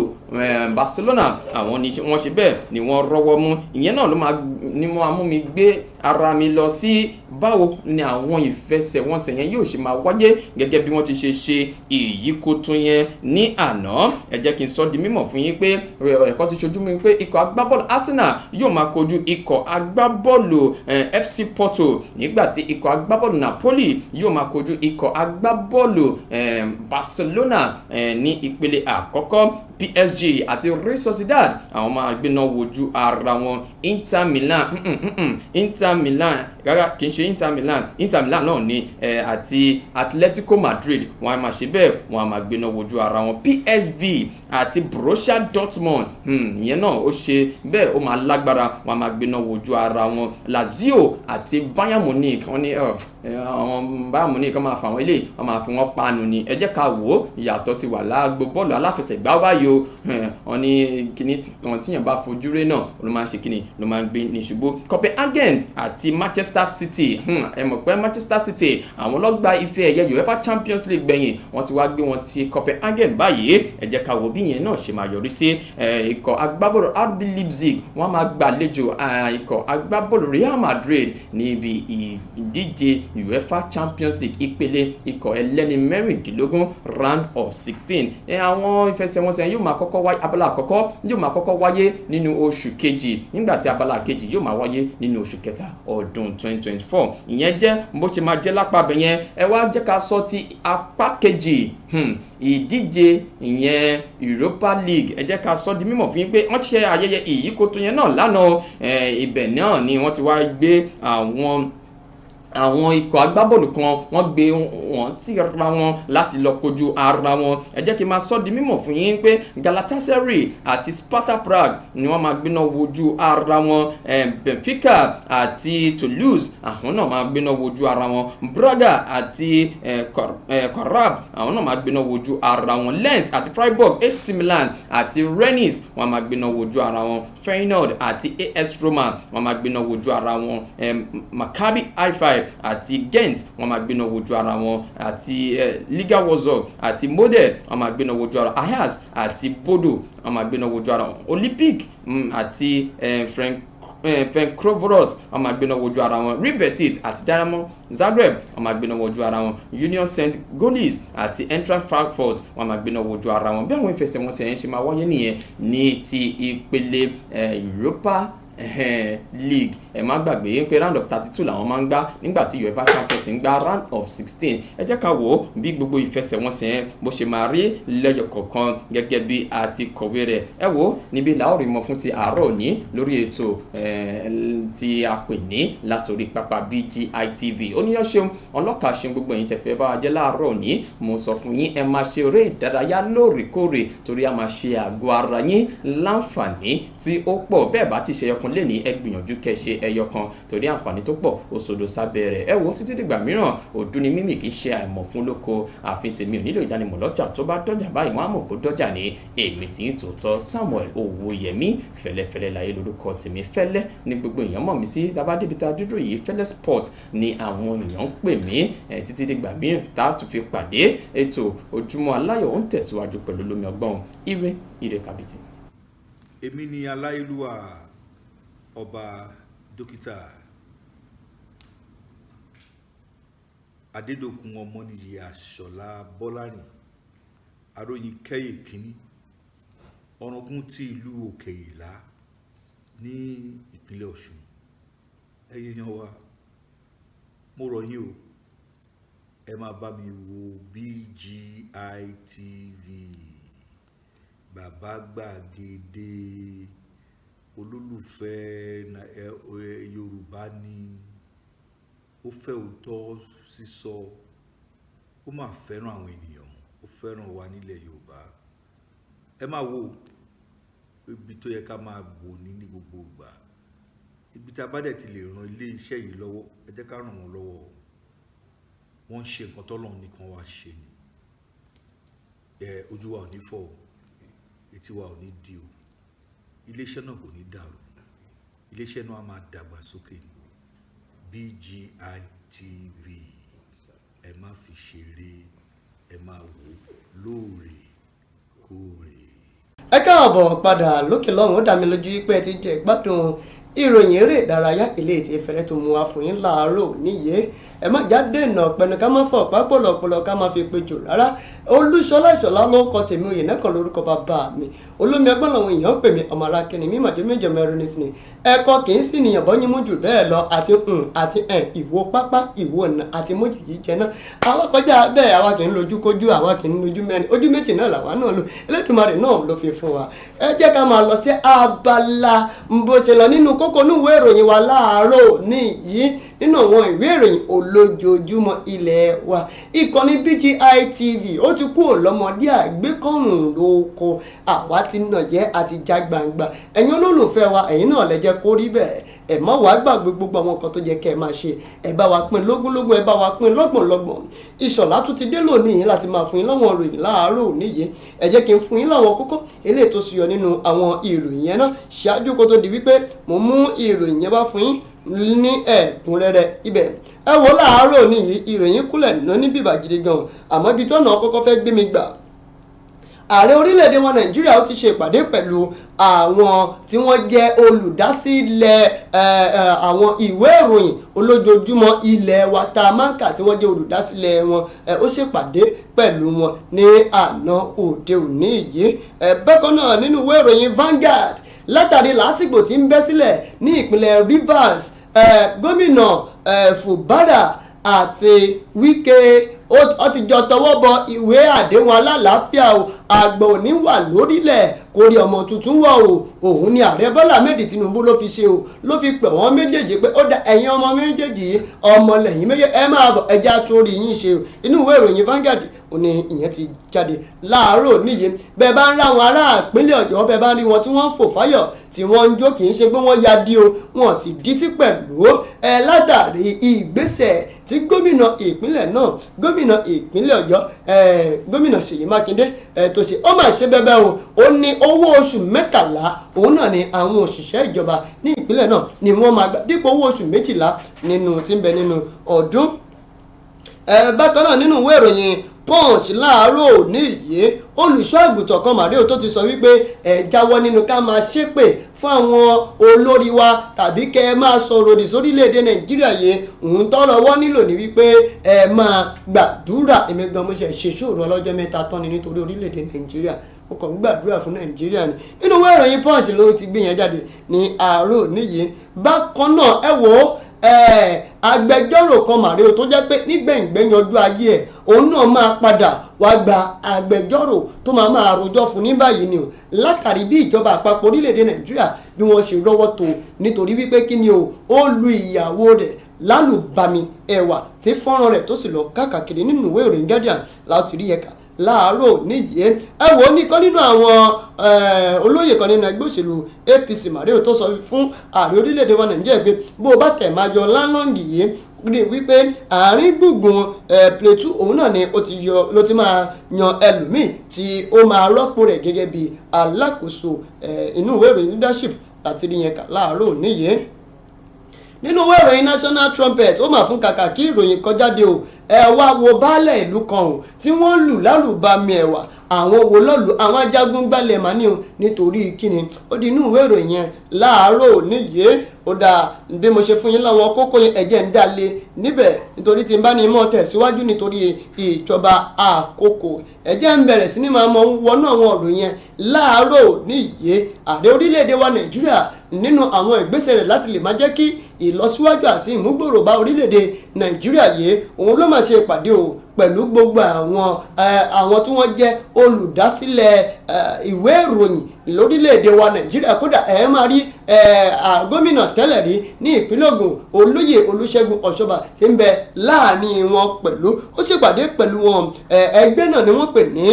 Barcelona, àwọn ni wọ́n ṣe bẹ́ẹ̀ ni wọ́n rọ́wọ́ mú. Ìyẹn náà ló máa ní mo máa mú mi gbé ara mi lọ sí báwo ni àwọn ìfẹsẹ̀wọnsẹ̀ yẹn yóò ṣe máa wáyé gẹ́gẹ́ bí wọ́n ti ṣe ṣe ìyíkoto yẹn ní àná. Ẹ jẹ́ kí n sọ di mímọ̀ fún yín pé ẹ̀kọ́ ti ṣojú mi pé ikọ̀ agbábọ́ọ̀lù Arsenal yóò máa kojú ikọ̀ agbábọ́ọ̀lù FC Porto, nígbà tí ikọ̀ agbábọ́ọ̀lù Napoli yóò máa kojú ikọ̀ agbábọ́ọ̀lù Barcelona ní ìpele àkọ́kọ́. PSG àti Real Sociedad, àwọn máa gbéná wojú ara wọn. Inter Milan, Inter Milan, rárá, kì í ṣe Inter Milan, Inter Milan náà ni àti Atletico Madrid, wọn a máa ṣe bẹ́ẹ̀, wọn a máa gbéná wojú ara wọn. PSV àti Borussia Dortmund, ìyẹn náà ó ṣe bẹ́ẹ̀, ó máa lágbára, wọn a máa gbéná wojú ara wọn. Lazio àti Bayern Munich, wọ́n ní àwọn Bayern Munich wọ́n máa fà wọ́n ilé, wọ́n máa fi wọ́n panu ni. Ẹ jẹ́ ká wò ó, ìyàtọ̀ ti wà lágbo bọ́ọ̀lù aláfẹsẹ̀gbá báyìí o. Wọ́n ní kíní kan tíyàn bá fojú ré náà ló máa ń ṣe kíní, ló máa ń gbé ní ṣubú. Copenhagen àti Manchester City, ẹ mọ̀ pé Manchester City, àwọn ló gba ife ẹ̀yẹ UEFA Champions League gbẹ̀yìn, wọ́n ti wá gbé wọn ti Copenhagen báyìí. Ẹ jẹ́ ká wò bí ìyẹn náà ṣe máa yọrí sí. Ikọ̀ agbábọ́ọ̀lù RB Leipzig, wọ́n máa gbàlejò ikọ̀ agbábọ́ọ̀lù Real Madrid níbi ìdíje UEFA Champions League ìpele ikọ̀ ẹlẹ́ni 16, round of 16. Àwọn ìfẹsẹ̀wọnsẹ̀ yóò máa kọ́kọ́ wáyé, abala àkọ́kọ́ yóò máa kọ́kọ́ wáyé nínú oṣù kejì, nígbà tí abala kejì yóò máa wáyé nínú oṣù kẹta ọdún 2024. Ìyẹn jẹ́ bó ṣe máa jẹ́ lápá abẹ yẹn. Ẹ wá jẹ́ ká sọ ti apá kejì, ìdíje ìyẹn Europa League. Ẹ jẹ́ ká sọ di mímọ̀ fún yín pé wọ́n ṣe ayẹyẹ ìyíkoto yẹn náà lánàá. Ibẹ̀ náà ni wọ́n ti wá gbé àwọn Àwọn ikọ̀ agbábọ́ọ̀lù kan, wọ́n gbé wọn tira wọn láti lọ kojú ara wọn. Ẹ jẹ́ kí n máa sọ di mímọ̀ fún yín pé Galatasaray àti Sparta Prague ni wọ́n máa gbéná wojú ara wọn. Benfica àti Toulouse, àwọn náà máa gbéná wojú ara wọn. Braga àti Qarabag, àwọn náà máa gbéná wojú ara wọn. Lens àti Freiburg, AC Milan àti Rennes, wọ́n máa gbéná wojú ara wọn. Feyenoord àti AS Roma, wọ́n máa gbéná wojú ara wọn. Maccabi Haifa àti Gent, wọ́n máa gbéná wojú ara wọn, àti Legia Warsaw àti Molde, wọ́n máa gbéná wojú ara. Ajax àti Bodo, wọ́n máa gbéná wojú ara wọn. Olympic àti Ferencvaros, wọ́n máa gbéná wojú ara wọn. Real Betis àti Dinamo Zagreb, wọ́n máa gbéná wojú ara wọn. Union St Gilloise àti Eintracht Frankfurt, wọ́n máa gbéná wojú ara wọn. Bí àwọn ìfẹsẹ̀wọnsẹ̀ yẹn ṣe máa wáyé nìyẹn ní ti ìpele Europa League. Ẹ má gbàgbé pé round of 32 làwọn máa ń gbá, nígbà tí UEFA Champions ń gbá round of 16. Ẹ jẹ́ ká wò ó bí gbogbo ìfẹsẹ̀wọnsẹ̀ yẹn bó ṣe máa rí lẹ́yọ kọ̀ọ̀kan gẹ́gẹ́ bí a ti kọ̀wé rẹ̀. Ẹ wò ó níbi làórí mọ fún ti àárọ̀ òní lórí ètò tí a pè ní Látòrí Pápá BGI TV. Oníyàn ṣeun, ọlọ́kà ṣeun, gbogbo ẹ̀yin tẹ̀fẹ́ bá wa jẹ́ láàárọ̀ òní. Mo sọ fún yín, ẹ máa ṣe eré ìdárayá lóòrèkóòrè torí a máa ṣe àgọ́ ara yín láǹfààní tí ó pọ̀. Bẹ́ẹ̀ bá ti ṣe ẹyọkan lé ní, ẹ gbìyànjú kẹ́ ṣe ẹyọ kan torí àǹfààní tó pọ̀ ó sodo sábẹ́ rẹ̀. Ẹ wo, títí dìgbà mìíràn, òdú ni mímì, kì í ṣe àìmọ̀ fún lóko. Àfin tèmi ò nílò ìdánimọ̀ lọ́jà, tó bá dọ́jà báyìí, wọ́n á mọ̀ pé dọ́jà ni. Èmi tí ń tòótọ́, Samuel Owóyẹmí Fẹ́lẹ́fẹ́lẹ́ láyé lórúkọ tèmi. Fẹ́lẹ́ ní gbogbo èèyàn mọ̀ mí sí. Tábà débi tá a dúdú yìí, Fẹ́lẹ́ Sport ni àwọn èèyàn ń pè mí. Títí dìgbà mìíràn tá a tún fi pàdé, ètò Ojúmọ́ Aláyọ̀ ń tẹ̀síwájú pẹ̀lú Lómi Ọgbọ́n. Ire ire kàbìtì. Èmi ni aláyélúwà, Ọba Dókítà Adédọ̀kun Ọmọnìyí Àṣọlá Bọ́lárìn, Aróyin Kẹ́yè Kínní, Ọ̀ràngún ti ìlú Òkè Ìlá ní ìpínlẹ̀ Ọ̀ṣun. Ẹ̀yin èèyàn wa, mo rọ̀ yín o, ẹ máa bá mi wo BGI TV, Bàbá Gbàgede. Olólùfẹ́ Yorùbá ni ó fẹ́ òótọ́ sísọ, ó máa fẹ́ràn àwọn ènìyàn, ó fẹ́ràn wa nílẹ̀ Yorùbá. Ẹ máa wo ibi tó yẹ ká máa wò ní gbogbo ìgbà. Ibi tí a bá dẹ̀ ti lè ran ilé iṣẹ́ yìí lọ́wọ́, ẹ jẹ́ ká ràn wọ́n lọ́wọ́. Wọ́n ń ṣe nǹkan tọ́lọ́run nìkan wá ṣe ni. Ẹ ojú wa ò ní fọ́ o, etí wa ò ní di o, iléeṣẹ́ náà kò ní dàrú, iléeṣẹ́ náà á máa dàgbà sókè ní. BGI TV, ẹ má fi ṣeré, ẹ máa wò lóòrèkóòrè. Ẹ káàbọ̀ padà lókè lọ́hùn. Ó dá mi lójú pé ẹ ti jẹ gbádùn ìròyìn eré ìdárayá ilé tí ìfẹ́rẹ́ tó mú wa fún yín láàárọ̀ níyé. Ẹ má jáde nà pẹ̀lú ká má fọ̀ pápọ̀lọpọ̀lọ ká má fi pejò rárá. Olúṣọlá Ìṣọ̀lá ló ń kọ tèmi, òye nẹ́kan lórúkọ bàbá mi. Olómi ọgbọ́n làwọn èèyàn pè mí. Ọmọ arákẹ́ni mi màjọ méjọ mẹ́rin nísìnyí. Ẹ̀kọ́ kì í sì nìyàn bọ́yìn mú jù bẹ́ẹ̀ lọ, àti àti ẹ̀ ìwo pápá ìwo ọ̀nà àti mójìjì jẹ náà. Àwa kọjá bẹ́ẹ̀, àwa kì í lojú kójú, àwa kì í lojú mẹ́rin, ojú méjì náà làwa náà lò. Elédùmarè náà ló fi fún wa. Ẹ jẹ́ ká máa lọ sí abala bó ṣe lọ nínú kókó inú ìwé ìròyìn wa láàárọ̀ níyìí, nínú àwọn ìwé ìròyìn olójoojúmọ́ ilé wa. Ìkànnì BGI TV ó ti kú lọ́mọdé àgbékọ̀rùn lóko, àwa ti nàyẹ́ àti já gbangba. Ẹ̀yin olólùfẹ́ wa, ẹ̀yin náà lẹ jẹ́ kó rí bẹ́ẹ̀. Ẹ má wàá gbàgbé gbogbo àwọn nǹkan tó jẹ́ kẹ́ ẹ máa ṣe. Ẹ bá wa pín lógúnlógún, ẹ bá wa pín lọ́gbọ̀nlọ́gbọ̀n. Ìṣọ̀lá tún ti dé lónìí láti máa fún yín láwọn ìròyìn láàárọ̀ òní yìí. Ẹ jẹ́ kí n fún yín láwọn kókó eléyìí tó ṣúyọ nínú àwọn ìròyìn yẹn náà ṣáájú kó tó di wípé mo mú ìròyìn yẹn wá fún yín ní ẹ̀kúnrẹ́rẹ́ ibẹ̀. Ẹ wò, láàárọ̀ òní yìí, ìròyìn kúnlẹ̀ ná ní bìbà gidi gan, àmọ́ ibi tọ́nà kọ́kọ́ fẹ́ gbé mi gbà, ààrẹ orílẹ̀-èdè wa Nàìjíríà ó ti ṣe ìpàdé pẹ̀lú àwọn tí wọ́n jẹ́ olùdásílẹ̀ àwọn ìwé ìròyìn olójoojúmọ́ ilẹ̀ wa tá a máa ń kà, tí wọ́n jẹ́ olùdásílẹ̀ wọn. Ó ṣèpàdé pẹ̀lú wọn ní àná òde òní yìí. Bákan náà, nínú ìwé ìròyìn Vanguard, látàrí làásìgbò tí ń bẹ́ sílẹ̀ ní ìpínlẹ̀ Rivers, gómìnà Fubara àti Wike ó ti jọ tọwọ́ bọ ìwé àdéhùn alálàáfíà o. Àgbà òní wà lórílẹ̀ kórí ọmọ tuntun wọ̀ o. Òun ni ààrẹ Bọ́lá Ahmed Tinubu ló fi ṣe o, ló fi pè wọ́n méjèèjì pé ó da ẹ̀yin ọmọ méjèèjì, ọmọ lẹ́yìn méjèèjì, ẹ máa bọ̀, ẹja torí yín ṣe o. Inú ìwé ìròyìn Vanguard òní ìyẹn ti jáde láàárọ̀ níyì. Bẹ́ẹ̀ bá ń rá àwọn ará ìpínlẹ̀ Ọ̀yọ́, bẹ́ẹ̀ bá ń rí wọn tí wọ́n ń fò fáyọ̀, tí wọ́n ń jó, kì í ṣe pé wọ́n ya dí o, wọ́n sì dítí pẹ̀lú ẹ látàrí ìgbésẹ̀ tí gómìnà ìpínlẹ̀ náà, gómìnà ìpínlẹ̀ Ọ̀yọ́, gómìnà Ṣèyí Mákindé tó ṣe. Ó mà ṣe bẹ́bẹ́ o. Ó ní owó oṣù 13 òun náà ni àwọn òṣìṣẹ́ ìjọba ní ìpínlẹ̀ náà ni wọ́n máa gbà dípò owó oṣù 12 nínú tí ń bẹ nínú ọdún. Bákan náà, nínú ìwé ìròyìn Punch láàárọ̀ òní yìí, olùṣọ́ àgùntàn kan màríò tó ti sọ wípé ẹ jáwọ́ nínú ká máa ṣépè fún àwọn olórí wa tàbí kẹ́ ẹ máa sọ̀rọ̀ òdì sórílẹ̀‐èdè Nàìjíríà yìí. Òun tọrọ wọ́n nílò ní wípé ẹ máa gbàdúrà. Èmi gan mo ṣe ṣèṣòro ọlọ́jọ́ 3 tán ni nítorí orílẹ̀‐èdè Nàìjíríà. Mo kàn ń gbàdúrà fún Nàìjíríà ni. Nínú ìwé ìròyìn Punch ló ti gbé yẹn jáde ní àárọ̀ níyì. Bákan náà, ẹ wò ó, agbẹjọ́rò kan màríò tó jẹ́ pé nígbẹ̀yìngbẹ̀yìn ọjọ́ ayé ẹ̀, òun náà máa padà wá gba agbẹjọ́rò tó máa rojọ́ fún ní báyìí ni o, látàrí bí ìjọba àpapọ̀ orílẹ̀-èdè Nàìjíríà bí wọ́n ṣe rọ́wọ́ tó, nítorí wípé kí ni o, ó lu ìyàwó rẹ̀ lálùbami ẹ̀wà tí fọ́nrán rẹ̀ tó sì lọ káàkiri. Nínú ìwé ìròyìn Guardian láti rí ẹ̀ka láàárọ̀ níyì. Ẹ wò ó, nìkan nínú àwọn olóyè kan nínú ẹgbẹ́ òṣèlú APC mario tó sọ fún ààrẹ orílẹ̀-èdè wa Nàìjíríà pé bó o bá tẹ̀ máa yọ lálọ́ǹgì yìí, rí wípé àárín gbùngbùn Plateau òun náà ni ó ti yọ ló ti máa yan ẹlòmíì tí ó máa rọ́pò rẹ̀ gẹ́gẹ́ bí alákòóso. Inú ìwé ìròyìn Leadership láti rí yẹn kà láàárọ̀ níyì. Nínú ìwé ìròyìn National Trumpet, ó mà fún kàkà kí ìròyìn kan jáde o. Ẹ wá wo baálẹ̀ ìlú kan o tí wọ́n lù lálùbami ẹ̀wà. Àwọn wo lọ́lù? Àwọn ajagun gbalẹ̀ mà ní o. Nítorí kíni? Ó di inú ìwé ìròyìn yẹn láàárọ̀ níyì. Ó dáa, bí mo ṣe fún yín láwọn kókó yẹn, ẹ̀jẹ̀ ń dá lé níbẹ̀, nítorí tí n bá ní mọ́ tẹ̀síwájú nítorí ìjọba àkókò, ẹ̀jẹ̀ ń bẹ̀rẹ̀ sí ní máa mọ wọnú àwọn ọ̀rọ̀ yẹn láàárọ̀ níyì. Ààrẹ orílẹ̀-èdè wa Nàìjíríà, nínú àwọn ìgbésẹ̀ rẹ̀ láti lè má jẹ́ kí ìlọsíwájú àti ìmúgbòrò bá orílẹ̀-èdè Nàìjíríà yìí, òun ló máa ṣe ìpàdé o pẹ̀lú gbogbo àwọn tí wọ́n jẹ́ olùdásílẹ̀ ìwé ìròyìn lórílẹ̀‐èdè wa Nàìjíríà. Kódà ẹ̀ máa rí gómìnà tẹ́lẹ̀ rí ní ìpínlẹ̀ Ògùn, olóyè Olúṣẹ́gun Ọ̀ṣọ́bà, tí ń bẹ láàrin wọn pẹ̀lú. Ó ṣèpàdé pẹ̀lú wọn. Ẹgbẹ́ náà ni wọ́n pè ní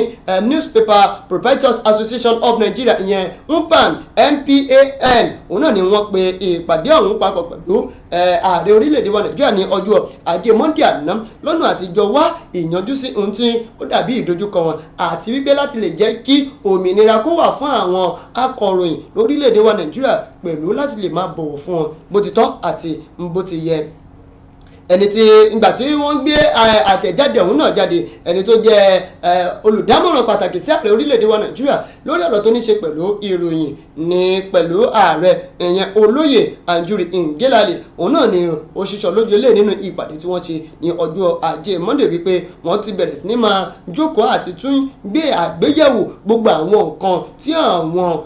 Newspaper Proprietors Association of Nigeria, ìyẹn NPAN, NPAN. Òun náà ni wọ́n pe ìpàdé ọ̀hún papọ̀ pẹ̀lú ààrẹ orílẹ̀-èdè wa Nàìjíríà ní ọjọ́ ajé Monday àná, lọ́nà àtijọ́ wá ìyanjú sí ohun tí ó dàbí ìdojúkọ wọn, àti wípé láti lè jẹ́ kí òmìnira kó wà fún àwọn akọ̀ròyìn lórílẹ̀-èdè wa Nàìjíríà, pẹ̀lú láti lè máa bọ̀wọ̀ fún wọn bó ti tọ́ àti bó ti yẹ. Ẹni tí ìgbà tí wọ́n gbé àtẹ̀jáde ọ̀hún náà jáde, ẹni tó jẹ́ olùdámọ̀ràn pàtàkì sí ààrẹ orílẹ̀-èdè wa Nàìjíríà lórí ọ̀rọ̀ tó ní ṣe pẹ̀lú ìròyìn ní pẹ̀lú ààrẹ, ìyẹn olóyè Anjuri Ngelale, òun náà ni ó ṣiṣọ́ lójú ilé nínú ìpàdé tí wọ́n ṣe ní ọjọ́ ajé Monday, wípé wọ́n ti bẹ̀rẹ̀ sí ní máa jókòó àti tún gbé àgbéyẹ̀wò gbogbo àwọn nǹkan tí àwọn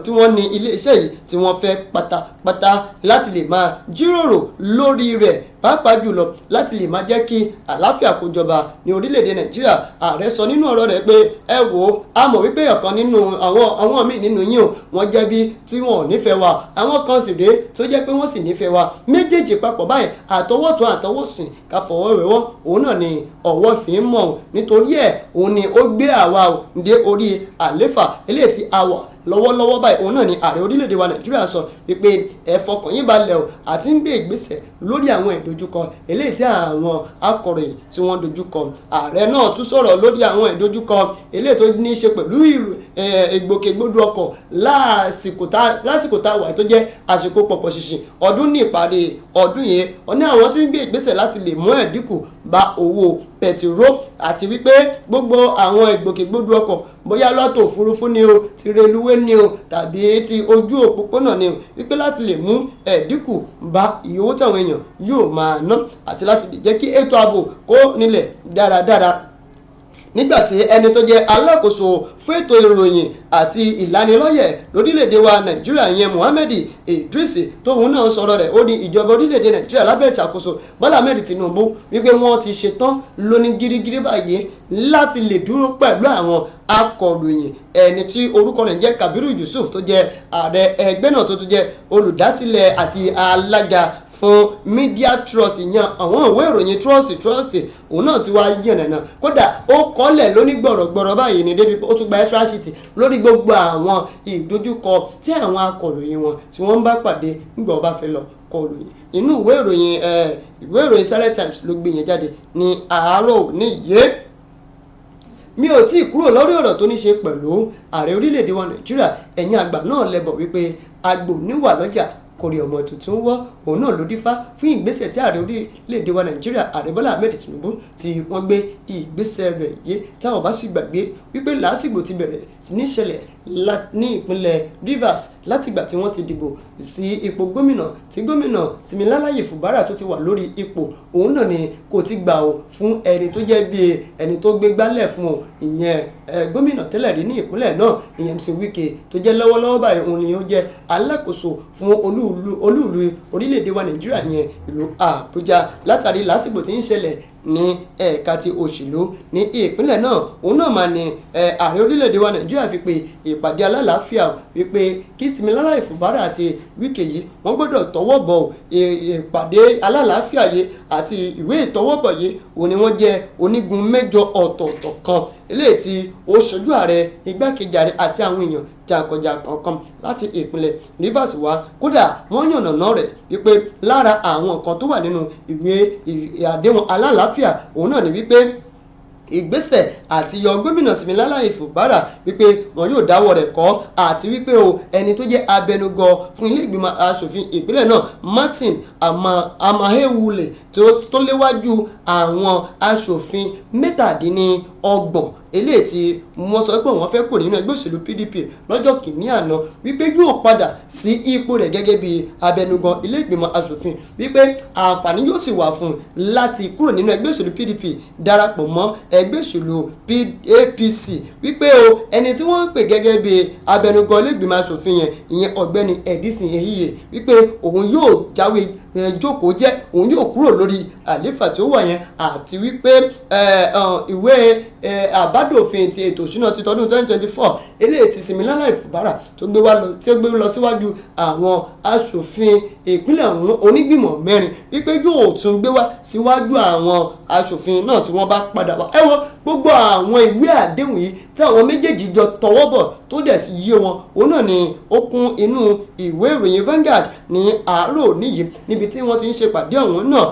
tí wọ́n ní iléeṣẹ́ yìí tí wọ́n fẹ́ pátápátá, láti lè máa jíròrò lórí rẹ̀, pàápàá jùlọ láti lè máa jẹ́ kí àlàáfíà kó jọba ní orílẹ̀-èdè Nàìjíríà. Ààrẹ sọ nínú ọ̀rọ̀ rẹ̀ pé ẹ wò ó, a mọ̀ wípé ọ̀kan nínú àwọn míì nínú yín o, wọ́n jẹ́ bí tí wọn ò nífẹ̀ẹ́ wa, àwọn kan sì rèé tó jẹ́ pé wọ́n sì nífẹ̀ẹ́ wa. Méjèèjì papọ̀ báyìí, àtọwọ́tún àtọwọ́sìn, ká fọwọ́ rẹwọ́, òun náà ni ọwọ́ fi ń mọ̀. Nítorí ẹ̀ òun ni ó gbé àwa dé orí àléfà eléyìí tí a wà lọ́wọ́lọ́wọ́ báyìí. Òun náà ni ààrẹ orílẹ̀-èdè wa Nàìjíríà sọ wípé ẹ fọkàn yín balẹ̀ o, àti ń gbé ìgbésẹ̀ lórí àwọn ìdojúkọ eléyìí tí àwọn akọ̀ròyìn tí wọ́n dojúkọ. Ààrẹ náà tún sọ̀rọ̀ lórí àwọn ìdojúkọ eléyìí tó ní í ṣe pẹ̀lú ìgbòkègbodò ọkọ̀ lásìkò tá a wà tó jẹ́ àsìkò pọ̀pọ̀ ṣìnṣìn ọdún ní ìparí ọdún yìí. Ó ní àwọn tí ń gbé ìgbésẹ̀ láti lè mú ẹ̀dínkù bá owó pẹtiró, àti wípé gbogbo àwọn ìgbòkègbodò ọkọ̀, bóyá lọ́tò òfurufú ni o, ti reluwé ni o, tàbí ti ojú òpópónà ni o, wípé láti lè mú ẹ̀dínkù bá iye owó táwọn èèyàn yóò máa ná, àti láti lè jẹ́ kí ètò ààbò kó nílẹ̀ dáradára. Nígbàtí ẹni tó jẹ́ alákòóso fún ètò ìròyìn àti ìlanilọ́yẹ̀ lórílẹ̀‐èdè wa Nàìjíríà yẹn Muhammed Idris tóun náà sọ̀rọ̀ rẹ̀, ó ní ìjọba orílẹ̀‐èdè Nàìjíríà lábẹ́ ìṣàkóso Bọ́lá Ahmed Tinubu wípé wọ́n ti ṣetán lóní gírígírí báyìí láti lè dúró pẹ̀lú àwọn akọ̀ròyìn. Ẹni tí orúkọ rẹ̀ ń jẹ́ Kabiru Yusuf tó jẹ́ ààrẹ ẹgbẹ́ náà tó tún jẹ́ olùdásílẹ̀ àti alága fún Media Trust yan àwọn ìwé ìròyìn Trust òun náà ti wá yànnàná, kódà ó kọ́lẹ̀ lóní gbọ̀rọ̀gbọ̀rọ̀ báyìí ní débi ó tún gba extra sheet lórí gbogbo àwọn ìdojúkọ tí àwọn akọ̀ròyìn wọn tí wọ́n ń bá pàdé nígbà ó bá fẹ́ lọ kọ̀ròyìn. Inú ìwé ìròyìn Sunday Times ló gbé yẹn jáde ní àárọ̀ òní yìí. Mi ò tí ì kúrò lórí ọ̀rọ̀ tó ní ṣe pẹ̀lú ààrẹ orílẹ̀-èdè wa Nàìjíríà. Ẹ̀yin àgbà náà lẹ́bọ̀ wípé àgbò níwà lọ́jà kòrè ọmọ tuntun wọ́, òun náà ló dífá fún ìgbésẹ̀ tí ààrẹ orílẹ̀-èdè wa Nàìjíríà ààrẹ Bọ́lá Ahmed Tinubu tí wọ́n gbé ìgbésẹ̀ rẹ̀ yé. Tá ò bá sì gbàgbé wípé làásìgbò ti bẹ̀rẹ̀ sí ní ṣẹlẹ̀ ní ìpínlẹ̀ Rivers látìgbà tí wọ́n ti dìbò sí ipò gómìnà tí gómìnà Similáláyè Fubara tó ti wà lórí ipò, òun náà ni kò ti gbà ó fún ẹni tó jẹ́ bí ẹni tó gbé gbálẹ̀ fún un, ìyẹn gómìnà tẹ́lẹ̀ rí ní ìpínlẹ̀ náà ìyẹn MC Wike tó jẹ́ lọ́wọ́lọ́wọ́ báyìí òun ni ó jẹ́ alákòóso fún olúùlú orílẹ̀-èdè wa Nàìjíríà yẹn ìlú Àbújá. Látàrí lásìkò tí ń ṣẹlẹ̀ ní ẹ̀ka ti òṣèlú ní ìpínlẹ̀ náà, òun náà máa ní ààrẹ orílẹ̀-èdè wa Nàìjíríà fi pe ìpàdé alálàáfíà wípé kí Similáláyè Fubara àti Wike yìí wọ́n gbọ́dọ̀ tọwọ́ bọ̀ ìpàdé alálàáfíà yìí àti ìwé ìtọwọ́bọ̀ yìí, òun ni wọ́n jẹ́ onígun mẹ́jọ ọ̀tọ̀ọ̀tọ̀ kan eléyìí tí ó ṣojú ààrẹ, igbákejì ààrẹ àti àwọn èèyàn jàǹkànjàǹkàn kan láti ìpínlẹ̀ Rivers wá. Kódà wọ́n yànnàná rẹ̀ wípé lára àwọn nǹkan tó wà nínú ìwé àdéhùn alálàáfíà òun náà ni wípé ìgbésẹ̀ àti yọ gómìnà Similáláyè Fubara wípé wọn yóò dáwọ́ rẹ̀ kọ́, àti wípé o ẹni tó jẹ́ abẹnugọ fún ilé ìgbìmọ̀ asòfin ìpínlẹ̀ náà Martin Amahewule tó léwájú àwọn asòfin 37 eléyìí tí wọ́n sọ pé wọ́n fẹ́ kó nínú ẹgbẹ́ òṣèlú PDP lọ́jọ́ kìíní àná wípé yóò padà sí ipò rẹ̀ gẹ́gẹ́ bí abẹnugan ilé ìgbìmọ̀ asòfin, wípé àǹfààní yóò sì wà fún un láti kúrò nínú ẹgbẹ́ òṣèlú PDP darapọ̀ mọ́ ẹgbẹ́ òṣèlú APC, wípé o ẹni tí wọ́n ń pè gẹ́gẹ́ bí abẹnugan ilé ìgbìmọ̀ asòfin yẹn ìyẹn ọ̀gbẹ́ni Edison Ehiye wípé òun yóò jáwé jókòó jẹ́, òun yóò kúrò lórí àléfà tí ó wà yẹn, àti wípé ìwé àbádòfin ti ètò òṣùnà ti tọdún 2024 eléyìí ti Similáláyè Fubara tó gbé lọ síwájú àwọn aṣòfin ìpínlẹ̀ ọ̀hún onígbìmọ̀ mẹ́rin wípé yóò tún gbé wá síwájú àwọn aṣòfin náà tí wọ́n bá padà wá. Ẹ wo gbogbo àwọn ìwé àdéhùn yìí tí àwọn méjèèjì jọ tọwọ́ bọ̀ tó dẹ̀ sí yé wọn, òun náà ni ó kún inú ìwé ìròyìn Vanguard ní àárọ̀ níyì níbi tí wọ́n ti ń ṣe pàdé ọ̀hún náà.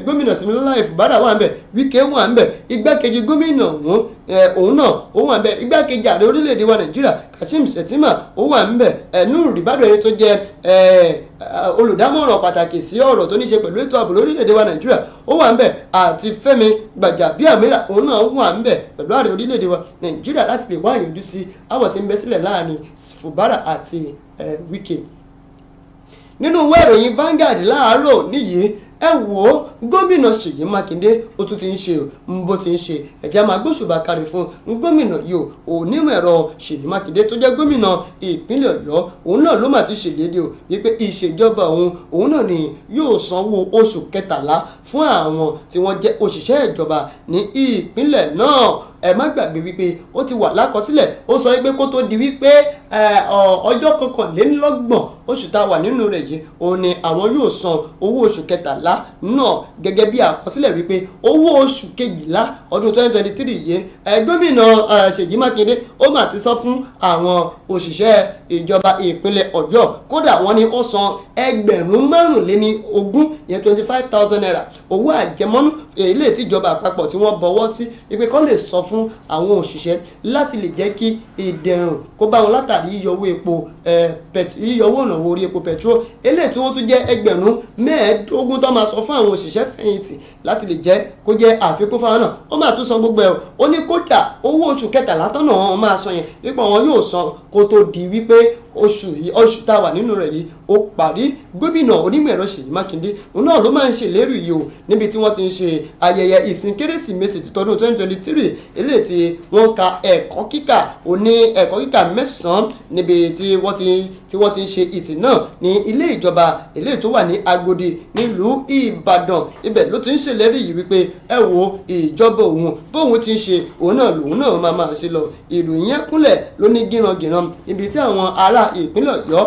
Gómìnà Similáláyè Fubara wà ńbẹ̀, Wike wà ńbẹ̀, igbákejì gómìnà ọ̀hún òun náà ó wà ńbẹ̀, igbákejì ààrẹ orílẹ̀-èdè wa Nàìjíríà Kashim Shettima ó wà ńbẹ̀, Nuhu Ribadu ẹni tó jẹ́ olùdámọ̀ràn pàtàkì sí ọ̀rọ̀ tó ní ṣe pẹ̀lú ètò ààbò lórílẹ̀-èdè wa Nàìjíríà ó wà ńbẹ̀, àti Fẹ́mi Gbàjàbíàmílà òun náà wà ńbẹ̀ pẹ̀lú ààrẹ orílẹ̀-èdè wa Nàìjíríà láti lè wá ìyanjú sí àwọ̀ tí ń bẹ sílẹ̀ láàrin Fubara àti Wike. Nínú ìwé ìròyìn Vanguard láàárọ̀ níyìí, ẹ wò ó, gómìnà Ṣèyí Mákindé ó tún ti ń ṣe bó ti ń ṣe, ẹ̀jẹ̀ máa gbóṣùbà kárí fún gómìnà yìí o. Onímọ̀ ẹ̀rọ Ṣèyí Mákindé tó jẹ́ gómìnà ìpínlẹ̀ Ọ̀yọ́ òun náà ló mà ti ṣèlérí o wípé ìṣèjọba òun náà ni yóò sanwó oṣù 13 fún àwọn tí wọ́n jẹ́ òṣìṣẹ́ ìjọba ní ìpínlẹ̀ náà. Ẹ má gbàgbé wípé ó ti wà lákọsílẹ̀, ó sọ wípé kó tó di wípé ọjọ́ 31 oṣù tá a wà nínú rẹ̀ yìí òun ni àwọn yóò san owó oṣù 13 náà gẹ́gẹ́ bí àkọsílẹ̀ wípé owó oṣù 12 ọdún 2023 yìí gómìnà Ṣèyí Mákindé ó mà ti sọ fún àwọn òṣìṣẹ́ ìjọba ìpínlẹ̀ Ọ̀yọ́, kódà wọ́n ní ó san ẹgbẹ̀rún 25 ìyẹn 25,000 naira owó àjẹmọ́nú ilé ìtìjọba àpapọ̀ tí wọ́n bọwọ́ sí wípé kó lè sọ fún àwọn òṣìṣẹ́ láti lè jẹ́ kí ìdẹ̀rùn kó bá wọn látàrí yíyọ owó epo yíyọ owó ìrànwọ́ orí epo petrol eléyìí tí wọ́n tún jẹ́ ẹgbẹ̀rún 15 tó máa sọ fún àwọn òṣìṣẹ́ fẹ̀yìntì láti lè jẹ́ kó jẹ́ àfikún fáwọn náà. Ó máa tún san gbogbo ẹ̀, ó ní kódà owó oṣù 13 tọ́nà wọn máa san yẹn wípé wọn yóò san kó tó di wípé Oṣù yìí, oṣù tá a wà nínú rẹ̀ yìí, ó parí. Gómìnà onímọ̀ ẹ̀rọ Ṣèyí Mákindé òun náà ló máa ń ṣèlérí yìí o, níbi tí wọ́n ti ń ṣe ayẹyẹ ìsìn Kérésìmesì ti tọdún 2023, eléyìí tí wọ́n ka ẹ̀kọ́ kíkà òní ẹ̀kọ́ kíkà 9 níbi tí wọ́n ti ń ṣe ìsìn náà ní ilé ìjọba eléyìí tó wà ní Agodi nílùú Ìbàdàn. Ibẹ̀ ló ti ń ṣèlérí yìí wípé ẹ wo ìjọba òun, bóun ti ń ṣe òun náà lòun náà máa ṣe lọ. Ìròyìn yẹn kúnlẹ̀ ló ní gírangiran ibi tí àwọn ará ìpínlẹ̀ Ọ̀yọ́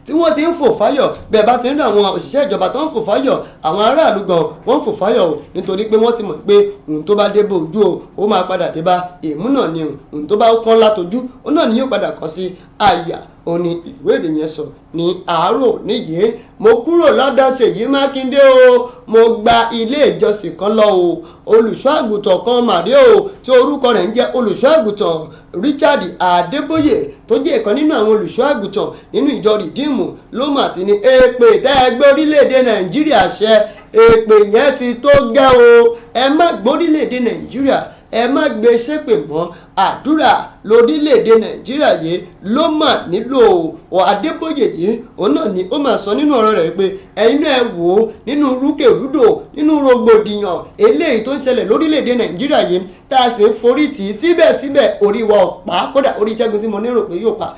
tí wọ́n ti ń fò fáyọ̀. Bẹ́ẹ̀ bá ti ń rí àwọn òṣìṣẹ́ ìjọba tó ń fò fáyọ̀, àwọn aráàlú gan wọ́n ń fò fáyọ̀ o, nítorí pé wọ́n ti mọ̀ pé ohun tó bá dé bó ojú o, ó máa padà dé bá ìmú náà ni. Ohun tó bá kán látojú, òun náà ni yóò padà kàn sí àyà. Òun ni ìwé ìròyìn yẹn sọ ní àárọ̀ níyìí. Mo kúrò lọ́dọ̀ Ṣèyí Mákindé o, mo gba ilé ìjọsìn kan lọ o. Olùṣọ́ àgùntàn kan màrí o, tí orúkọ rẹ̀ ń jẹ́ Olùṣọ́ àgùntàn Richard Adébóyè, tó jẹ́ ìkan nínú àwọn olùṣọ́ àgùntàn nínú ìjọ Rìdíìmù, ló mà ti ní èpè tẹ́ ẹ gbé orílẹ̀-èdè Nàìjíríà ṣẹ, èpè yẹn ti tó gẹ́ o. Ẹ má gbórílẹ̀-èdè Nàìjíríà, ẹ má gbé ṣépè mọ́, àdúrà lórílẹ̀‐èdè Nàìjíríà yìí ló mà nílò o. Adébóyè yìí òun náà ni ó mà sọ nínú ọ̀rọ̀ rẹ̀ pé ẹ̀yin náà ẹ wò ó, nínú rúkèrúdò, nínú rògbòdìyàn eléyìí tó ń ṣẹlẹ̀ lórílẹ̀‐èdè Nàìjíríà yìí tá a sì ń forí tì í, síbẹ̀síbẹ̀ orí wa ò pa. Kódà orí Ṣẹ́gun tí mo nérò pé yóò pa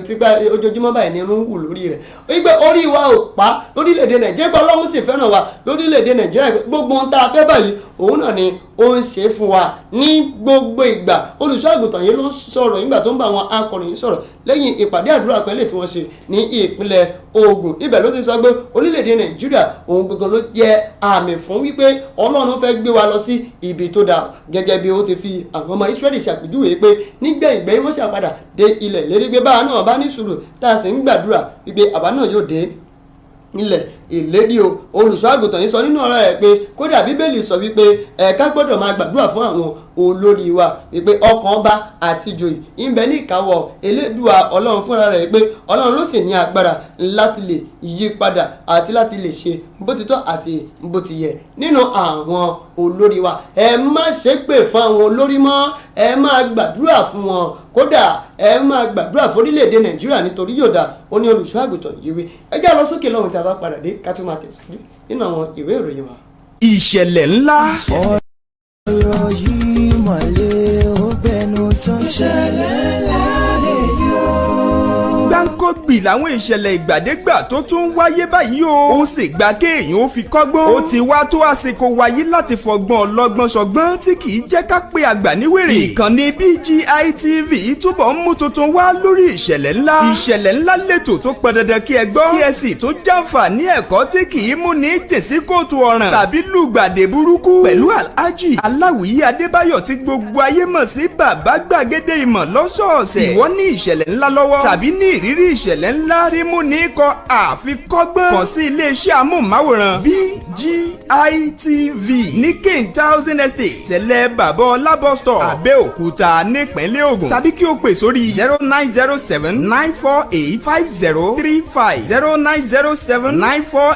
tipá ojoojúmọ́ báyìí ní irun wù lórí rẹ̀ wípé orí wa ò pa lórílẹ̀‐èdè Nàìjíríà. Ọlọ́run sì fẹ́ràn wa lórílẹ̀‐èdè Nàìjíríà, gbogbo ohun tá a fẹ́ báyìí òun náà ni ó ń ṣe fún wa ní gbogbo ìgbà. Olùṣọ́ àgùntàn yìí ló ń sọ̀rọ̀ nígbà tó ń bá àwọn akọ̀ròyìn sọ̀rọ̀ lẹ́yìn ìpàdé àdúrà pẹ̀lú tí wọ́n ṣe ní ìpínlẹ̀ Ògùn. Ibẹ̀ ló ti sọ pé orílẹ̀-èdè Nàìjíríà òun gangan ló jẹ́ àmì fún wípé Ọlọ́run fẹ́ gbé wa lọ sí ibi tó dáa, gẹ́gẹ́ bí ó ti fi àwọn ọmọ Ísírẹ́lì ṣàpèjúwe pé nígbẹ̀yìngbẹ̀yìn wọ́n ṣàpadà dé ilẹ̀ ìlérí, pé báwa náà bá ní sùúrù tá a sì ń gbàdúrà wípé àwa náà yóò dé ilẹ̀ ìlérí o. Olùṣọ́ àgùntàn yìí sọ nínú ọ̀rọ̀ rẹ̀ pé kódà Bíbélì sọ wípé ẹ̀ka gbọ́dọ̀ máa gbàdúrà fún àwọn olórí wa, wípé ọkàn ọba àti ìjòyè ń bẹ ní ìkáwọ́ Elédùà Ọlọ́run fúnra rẹ̀, pé Ọlọ́run ló sì ní agbára láti lè yí padà àti láti lè ṣe bó ti tọ́ àti bó ti yẹ nínú àwọn olórí wa. Ẹ má ṣépè fún àwọn olórí mọ́, ẹ máa gbàdúrà fún wọn, kódà ẹ máa gbàdúrà fórílẹ̀-èdè Nàìjíríà nítorí yóò dáa, ó ní olùṣọ́ àgùntàn yìí wí. Ẹ já lọ sókè lọ́hùn, tí a bá padà dé ká tún máa tẹ̀síwájú nínú àwọn ìwé ìròyìn wa. Ìṣẹ̀lẹ̀ ńlá. Ọ̀rọ̀ yìí mọ̀lẹ́ ó bẹnu tán. Ìṣẹ̀lẹ̀ ńlá lè yọ. Gbáǹkọ́gbì làwọn ìṣẹ̀lẹ̀ ìgbàdégbà tó tún wáyé báyìí o. Ó sì gba kéèyàn ó fi kọ́gbọ́n. Ó ti wá tó àsìkò wáyé láti fọgbọ́n ọlọ́gbọ́n ṣọgbọ́n tí kì í jẹ́ ká pé àgbà níwèrè. Ìkànnì BGI TV túbọ̀ ń mú tuntun wá lórí ìṣẹ̀lẹ̀ ńlá. Ìṣẹ̀lẹ̀ ńlá lètò tó pọn dandan kí ẹ gbọ́, kí ẹ sì tó jàǹfààní ẹ̀kọ́ tí kì í mú ní jèsí kóòtù ọ̀ràn tàbí lùgbàdé burúkú. Pẹ̀lú Alhaji Aláwìyí Adébáyọ̀ tí gbogbo ayé mọ̀ sí Bàbá Gbàgede Ìmọ̀ lọ́sọ̀ọ̀sẹ̀. Ìwọ ní ìṣẹ̀lẹ̀ ńlá lọ́wọ́ tàbí ní ìrírí ìṣẹ̀lẹ̀ ńlá tí mú ní kọ àfikọ́gbọ́n, kàn sí iléeṣẹ́ amóhùnmáwòrán BGI TV ní King Thousand Estate, ṣẹlẹ̀ Bàbá Ọlá bus stop, Abẹ́òkúta, nípínlẹ̀ Ògùn, tàbí kí o pè sórí 09079485035,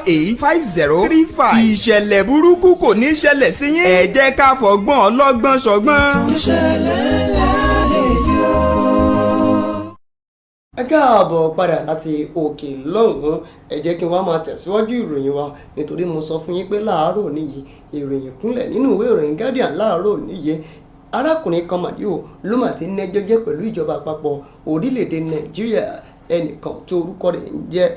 09079485035. Ìṣẹ̀lẹ̀ burúkú kò ní ṣẹlẹ̀ sí yín. Ẹ jẹ́ ká fọgbọ́n ọlọ́gbọ́n ṣọgbọ́n. Ìṣẹ̀lẹ̀ ńlá lè yọ. Ẹ káàbọ̀ padà láti òkè lọ́hùn-ún. Ẹ jẹ́ kí n wá máa tẹ̀síwájú ìròyìn wa, nítorí mo sọ fún yín pé láàárọ̀ níyì ìròyìn kúnlẹ̀ nínú ìwé ìròyìn Guardian láàárọ̀ níyì. Arákùnrin kan màdíò ló mà ti nẹ́jọ́ jẹ́ pẹ̀lú ìjọba àpapọ̀ orílẹ̀-èdè Nàìjíríà. Ẹnìkan tó orúkọ rẹ̀ ń jẹ́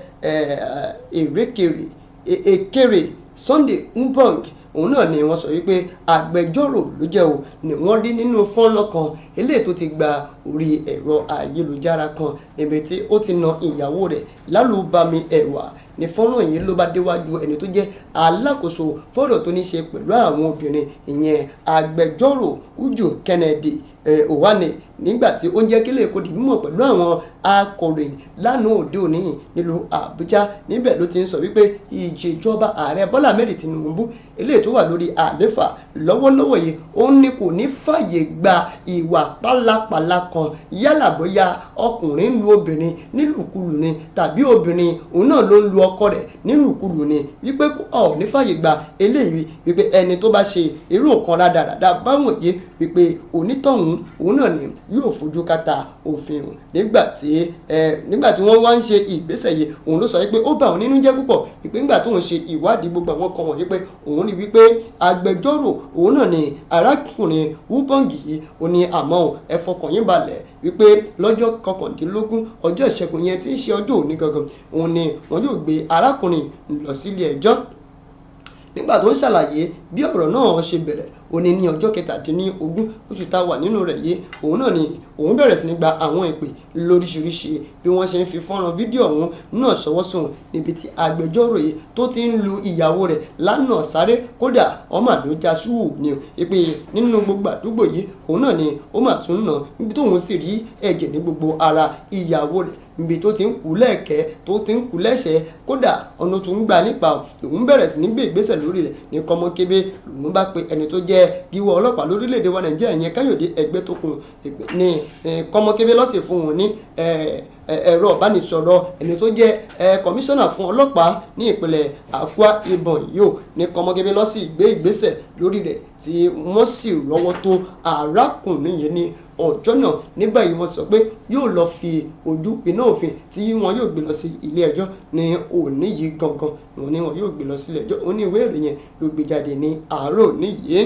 Ekere Sunday Mbong, òun náà ni wọ́n sọ wípé agbẹjọ́rò ló jẹ́ o, ni wọ́n rí nínú fọ́nrán kan eléyìí tó ti gba orí ẹ̀rọ ayélujára kan níbi tí ó ti na ìyàwó rẹ̀ lálùbami ẹ̀wà. Ní fọ́nrán yìí ló bá déwájú ẹni tó jẹ́ alákòóso fọ́rọ̀ tó ní ṣe pẹ̀lú àwọn obìnrin, ìyẹn agbẹjọ́rò Uju Kennedy Owane, nígbà tí ó ń jẹ́ kílẹ̀ kó di mímọ̀ pẹ̀lú àwọn akọ̀ròyìn lánàá òde òní nílùú Àbújá. Níbẹ̀ ló ti ń sọ wípé ìṣèjọba ààrẹ Bọ́lá Ahmed Tinubu eléyìí tó wà lórí àléfà lọ́wọ́lọ́wọ́ yìí, ó ní kò ní fàyè gba ìwà pálapàla kan, yálà bóyá ọkùnrin ń lu obìnrin nílùkulù ni tàbí obìnrin òun náà ló ń lu ọkọ rẹ̀ nílùkulù ni, wípé ọ̀ ní fàyè gba eléyìí, wípé ẹni tó bá ṣe irú nǹkan rádaràda báwọn yìí, wípé onítọ̀hún òun náà ni yóò fojú kàtà òfin. Nígbà tí wọ́n wá ń ṣe ìgbésẹ̀ yìí, òun ló sọ wípé ó bà òun nínú jẹ́ púpọ̀ wípé nígbà tóun ṣe ìwádìí gbogbo àwọn kan wọ̀nyí pé òun rí wípé agbẹjọ́rò òun náà ni arákùnrin Ubong yìí. Ó ní àmọ́ ẹ fọkàn yín balẹ̀ wípé lọ́jọ́ 19 ọjọ́ ìṣẹ́gun yẹn tí ń ṣe ọjọ́ òní gangan, òun ni wọn yóò gbé arákùnrin lọ sílé ẹjọ́. Nígbà tó ń ṣàlàyé bí ọ̀rọ̀ náà ṣe bẹ̀rẹ̀, ó ní ní ọjọ́ 17 oṣù tá a wà nínú rẹ̀ yìí, òun náà ni òun bẹ̀rẹ̀ sí ní gba àwọn ìpè lóríṣiríṣi bí wọ́n ṣe ń fi fọ́nrán fídíò ọ̀hún náà ṣọwọ́ sóun, níbi tí agbẹjọ́rò yìí tó ti ń lu ìyàwó rẹ̀ lánàá sáré, kódà ọmọ àdó já súwù ni ìpè nínú gbogbo àdúgbò yìí, òun náà ni ó mà tún nà, níbi tóun sì rí ẹ̀jẹ̀ ní gbogbo ara ìyàwó rẹ̀, níbi tó ti ń kú lẹ́ẹ̀kẹ́ tó ti ń kú lẹ́sẹ̀, kódà ọ̀nà tó ń gbà nípa òun bẹ̀rẹ̀ sí ní gbé ìgbésẹ̀ lórí rẹ̀ ní kọ́mọ́kébé. Lòun bá pe ẹni tó jẹ́ gíwọ́ ọlọ́pàá lórílẹ̀‐èdè wa Nàìjíríà yẹn, Káyọ̀dé Ẹgbẹ́tókun, ní kọ́mọ́kébé lọ́sẹ̀ fún òun ní ẹ̀rọ ìbánisọ̀rọ̀ ẹni tó jẹ́ kọmíṣánná fún ọlọ́pàá ní ìpínlẹ̀ Akwa Ibom yìí ò ní kọ́mọ́kébé lọ́sẹ̀ gbé ìgbésẹ̀ lórí rẹ̀ tí wọ́n sì rọ́wọ́ tó arákùnrin yìí ní ọjọ́ náà. Ní báyìí wọ́n sọ pé yóò lọ fi ojú winá òfin tí wọn yóò gbé lọ sí ilé ẹjọ́ ní òní yìí gangan, òun ni wọn yóò gbé lọ sílé ẹjọ́. Òun ní ìwé ìròyìn ló gbé jáde ní àárọ̀ níyìí.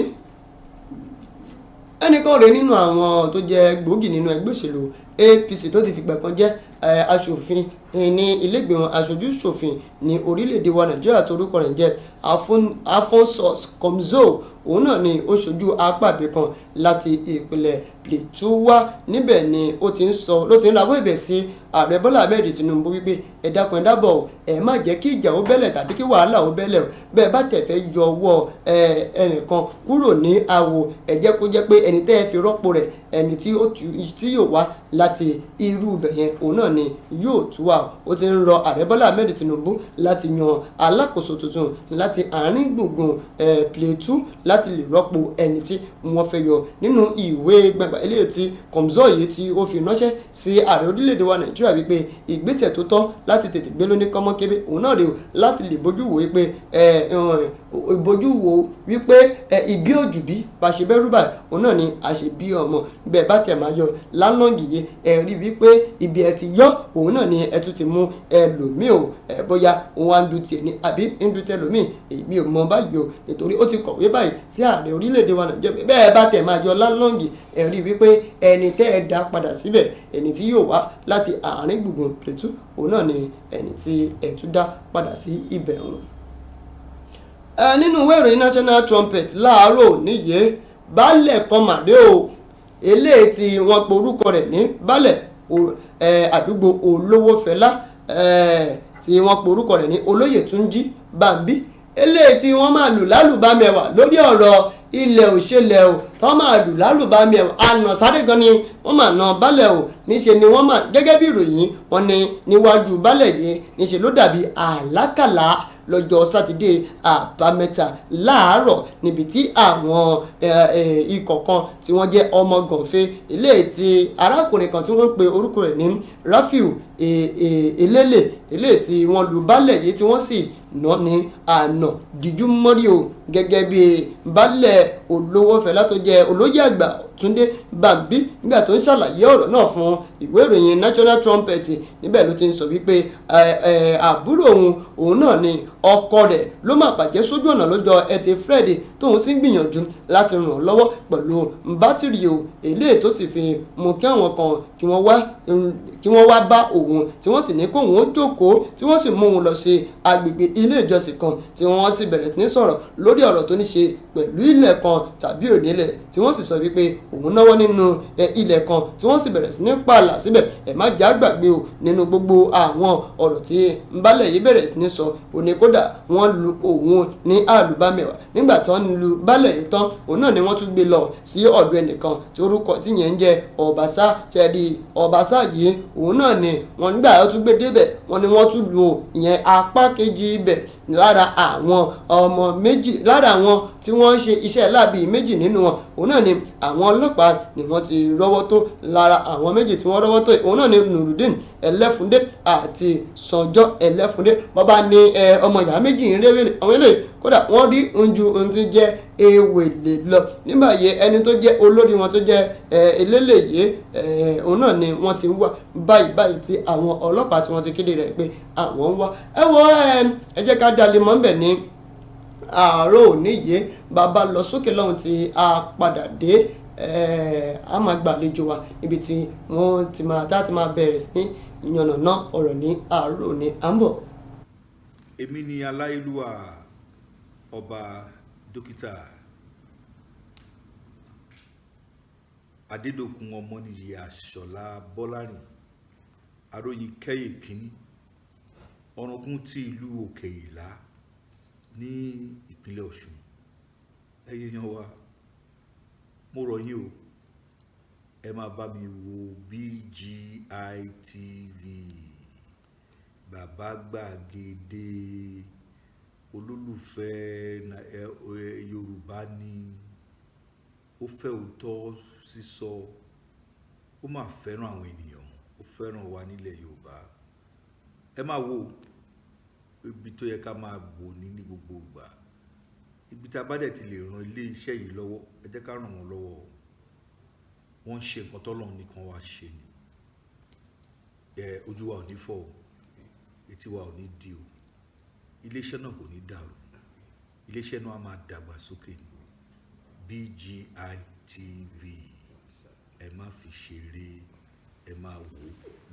Ẹnìkan rèé nínú àwọn tó jẹ́ gbòógì nínú ẹgbẹ́ òṣèlú APC tó ti fìgbà kan jẹ́ aṣòfin ní ilégbèmọ̀ aṣojú-ṣòfin ní orílẹ̀-èdè wa Nàìjíríà tó orúkọ rẹ̀ ń jẹ́ Alphonsus Komzo, òun náà ni ó ṣojú apá ibì kan láti ìpínlẹ̀ Plateau wá. Níbẹ̀ ni ó ti ń sọ ló ti ń rawọ́ ẹ̀bẹ̀ sí ààrẹ Bọ́lá Ahmed Tinubu wípé ẹ dákun ẹ dábọ̀ ẹ má jẹ́ kí ìjà ó bẹ́lẹ̀ tàbí kí wàhálà ó bẹ́lẹ̀ o, bẹ́ẹ̀ bá tẹ̀ fẹ́ yọ ọwọ́ ẹnìkan kúrò ní àwò, ẹ jẹ́ kó jẹ́ pé ẹni tẹ́ ẹ fi rọ́pò rẹ̀, ẹni tí yóò wá láti irú ibẹ̀ yẹn, òun náà ni yóò tú wa. Ó ti ń rọ ààrẹ Bọ́lá Ahmed Tinubu láti yan alákòóso tuntun láti àárín gbùngbùn Plateau láti lè rọ́pò ẹni tí wọ́n fẹ́ yọ. Nínú ìwé gbàgbà eléyìí tí Komzo yìí tí ó fi ránṣẹ́ sí ààrẹ orílẹ̀-èdè wa Nàìjíríà wípé ìgbésẹ̀ tó tọ́ láti tètè gbé lóní kọ́mọ́kébé òun náà rèé láti lè bójú wò wípé bójú wò wípé ìbí òjùbí bá ṣe bẹ́rù báyìí, òun náà ni a ṣe bí ọmọ. Bẹ́ẹ̀ bá tẹ̀ máa yọ lálọ́ǹgì yìí, ẹ rí wípé ibi ẹ ti yọ òun náà ni ẹ tún ti mú ẹlòmíì o, bóyá òun á ń du tiẹ̀ ní àbí ń du tẹlòmíì, èmi ò mọ báyìí o, nítorí ó ti kọ̀wé báyìí sí ààrẹ orílẹ̀-èdè wa Nàìjíríà. Bẹ́ẹ̀ bá tẹ̀ máa yọ lálọ́ǹgì, ẹ rí wípé ẹni tẹ́ ẹ dá padà síbẹ̀, ẹni tí yóò wá láti àárín gbùngbùn Plateau, òun náà ni ẹni tí ẹ tún dá padà sí ibẹ̀ ọ̀hún. Nínú ìwé ìròyìn National Trumpet láàárọ̀ níyé, baálẹ̀ kan màdé o, eléyìí tí wọ́n pe orúkọ rẹ̀ ní baálẹ̀ àdúgbò Olówófẹlá, tí wọ́n pe orúkọ rẹ̀ ní Olóyè Túnjí Bámbí, eléyìí tí wọ́n máa lù lálùbámẹ́wà lórí ọ̀rọ̀ ilẹ̀ òṣèlẹ̀ o, tọ́ máa lù lálùbámẹ́wà àná sáré gan ni wọ́n máa na baálẹ̀ o. Níṣe ni wọ́n máa gẹ́gẹ́ bí ìròyìn wọn ní níwájú baálẹ̀ yìí, níṣe ló dàbí àlákàlà lọ́jọ́ sátidé àbámẹ́ta láàárọ̀, níbi tí àwọn ikọ̀ kan tí wọ́n jẹ́ ọmọ gànfẹ́ eléyìí tí arákùnrin kan tí wọ́n ń pe orúkọ rẹ̀ ní Rafiu Elele, eléyìí tí wọ́n lu baálẹ̀ yìí tí wọ́n sì ná ní àná díjú mọ́rí o, gẹ́gẹ́ bí baálẹ̀ Olówófẹlá tó jẹ́ olóyè àgbà Túndé Bámbí nígbà tó ń ṣàlàyé ọ̀rọ̀ náà fún ìwé ìròyìn National Trumpet. Níbẹ̀ ló ti ń sọ wípé àbúrò òun náà ni ọkọ rẹ̀ ló máa bàjẹ́ sójú ọ̀nà lọ́jọ́ Ẹtì Friday, tóun sì ń gbìyànjú láti ràn án lọ́wọ́ pẹ̀lú bátìrì o, eléyìí tó sì fi mú kí àwọn kan kí wọ́n wá bá òun, tí wọ́n sì ní kóun ó jókòó, tí wọ́n sì mú òun lọ sí agbègbè ilé ìjọsìn kan, tí wọ́n sì bẹ̀rẹ̀ sí ní sọ̀rọ̀ lórí ọ̀rọ̀ tó ní ṣe pẹ̀lú ilẹ̀ kan tàbí onílẹ̀, tí wọ́n sì sọ wípé òun náwó nínú ilẹ̀ kan, tí wọ́n sì bẹ̀rẹ̀ sí ní pààlà síbẹ̀. Ẹ má jẹ́ àgbàgbé o, nínú gbogbo àwọn ọ̀rọ̀ tí baálẹ̀ yìí bẹ̀rẹ̀ sí ní sọ, òní kódà wọ́n lu òun ní àlùbámẹ́wà. Nígbà tí wọ́n lu baálẹ̀ yìí tán, òun náà ni wọ́n tún gbé lọ sí ọ̀dọ̀ ẹnìkan tí orúkọ tí yẹn ń jẹ́ Ọbaṣá. Ṣẹ́ẹ̀dì Ọbaṣá yìí, òun náà ni wọ́n nígbà tó tún gbé débẹ̀, wọ́n ní wọ́n tún lu ìyẹn apá kejì ibẹ̀ lára àwọn ọmọ méjì lára àwọn tí wọ́n ń ṣe iṣẹ́ láabi. láabi méjì nínú wọn òun náà ni àwọn ọlọ́pàá ni wọ́n ti rọ́wọ́ tó. Lára àwọn méjì tí wọ́n rọ́wọ́ tó òun náà ni Nurudeen Ẹlẹ́fúndé àti Sànjọ́ Ẹlẹ́fúndé. Bàbá ní ọmọ ìyá méjì ń réwèrè àwọn eléyìí, kódà wọ́n rí oúnjẹ ohun tí jẹ́ ewèlè lọ. Nígbà yìí ẹni tó jẹ́ olórí wọn tó jẹ́ eléléyìí òun náà ni wọ́n ti ń wá báyìí báyìí tí àwọn ọlọ́pàá tí wọ́n ti kéde rẹ̀ pé àwọn ń wá. Ẹ wọ ẹ jẹ́ ká dalẹ̀ mọ́ ńbẹ̀ ní àárọ̀ òní yìí. Bàbá lọ sókè lọ́hùn tí a padà dé, a máa gbàlejò wa níbi tí wọ́n ti máa tá ti máa bẹ̀rẹ̀ sí yànnàná ọ̀rọ̀ ní àárọ̀ òní. À ń bọ̀. Èmi ni aláìlúwà ọba dókítà Adédọ̀kun Ọmọníyì Àṣọlá Bọ́lárìn Aróyin Kẹ́yè kínní, ọ̀ràngún ti ìlú Òkè Ìlá ní ìpínlẹ̀ Ọ̀ṣun. Ẹ̀yin èèyàn wa, mo rọ̀ yín o, ẹ máa bá mi wo BGI TV, bàbá gbàgede olólùfẹ́ Yorùbá ni, ó fẹ́ òótọ́ sísọ, ó máa fẹ́ràn àwọn ènìyàn, ó fẹ́ràn wa nílẹ̀ Yorùbá. Ẹ máa wo ibi tó yẹ ká máa wò ní gbogbo ìgbà. Ibi tá a bá dẹ̀ ti lè ran ilé iṣẹ́ yìí lọ́wọ́, ẹ jẹ́ ká ràn wọ́n lọ́wọ́. Wọ́n ń ṣe nǹkan tọ́lọ́run nìkan wá ṣe ni. Ẹ ojú wa ò ní fọ́ o, etí wa ò ní di o, iléeṣẹ́ náà kò ní dàrú, iléeṣẹ́ náà á máa dàgbà sókè ni. BGI TV, ẹ má fi ṣeré, ẹ máa wò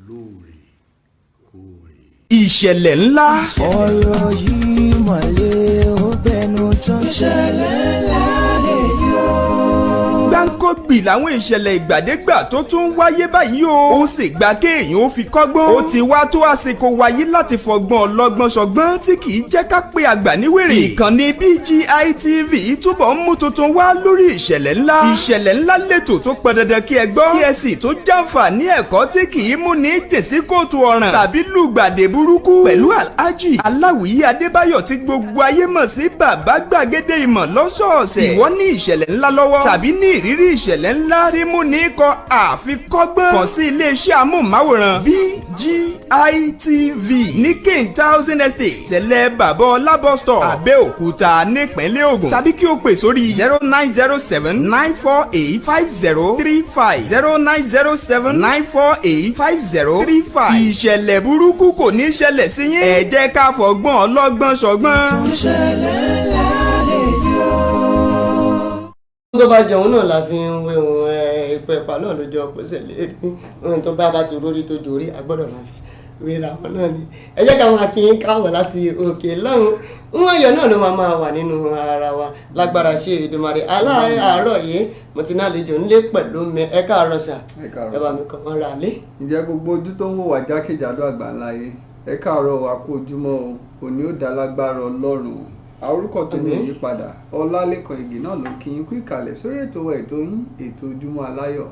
lóòrèkóòrè. Ìṣẹ̀lẹ̀ ńlá. Ọ̀rọ̀ yìí mọ̀lẹ́ ó bẹnu tán. Ìṣẹ̀lẹ̀ ńlá lè yọ. Gbáǹkọ́gbì làwọn ìṣẹ̀lẹ̀ ìgbàdégbà tó tún wáyé báyìí o. Ó sì gba kéèyàn ó fi kọ́gbọ́n. Ó ti wá tó àsìkò wáyé láti fọgbọ́n ọlọ́gbọ́n ṣọgbọ́n tí kì í jẹ́ ká pé àgbà níwèrè. Ìkànnì BGI TV túbọ̀ ń mú tuntun wá lórí ìṣẹ̀lẹ̀ ńlá. Ìṣẹ̀lẹ̀ ńlá lètò tó pọn dandan kí ẹ gbọ́. Kí ẹ sì tó jàǹfààní ẹ̀kọ́ tí kì í mú ní jèsí kóòtù ọ̀ràn tàbí lùgbàdì burúkú. Pẹ̀lú Alhaji Aláwìyí Adébáyọ̀ tí gbogbo ayé mọ̀ sí Bàbá Gbàgede Ìmọ̀ lọ́sọ̀ọ̀sẹ̀. Ìwọ ní ìṣẹ̀lẹ̀ ńlá lọ́wọ́ tàbí ní ìrírí ìṣẹ̀lẹ̀ ńlá tí mú ní kọ àfikọ́gbọ́n. Kàn sí iléeṣẹ́ amóhùnmáwòrán BGI TV ní King Thousand Estate, ṣẹlẹ̀ Bàbá Ọlá bus stop, Abẹ́òkúta nípínlẹ̀ Ògùn, tàbí kí o pè sórí 09079485035, 09079485035. Ìṣẹ̀lẹ̀ burúkú kò ní ṣẹlẹ̀ sí yín. Ẹ jẹ́ ká fọgbọ́n ọlọ́gbọ́n ṣọgbọ́n. Ìṣẹ̀lẹ̀ ńlá lè yọ. Tó bá jẹun náà la fi ń wé ohun epo ẹ̀pà náà ló jọ pèsè lérí ohun tó bá ti rórí tó jorí, a gbọ́dọ̀ máa fi wéra wọn náà ni. Ẹ jẹ́ ká máa kí n káwọ̀ láti òkè lọ́hùn. Wọn ayọ̀ náà ló máa wà nínú ara wa lágbára ṣe Èdùmàrè. Aláàárọ̀ yìí mo ti ní àlejò ńlé pẹ̀lú mi. Ẹ káàárọ̀ sà. Ẹ bá mi kàn wọ́n ra lé. Ǹjẹ́ gbogbo ojú tó ń wò wá jákèjádò àgbáńlá yìí, ẹ káàárọ̀, wa kú ojúmọ́ o, òní ó dá lágbára Ọlọ́run o. Orúkọ tèmi ò yí padà, Ọlálékan Ìgè náà ló kí yín kú ìkàlẹ̀ sórí ètò wa, ètò yín, ètò Ojúmọ́ Aláyọ̀.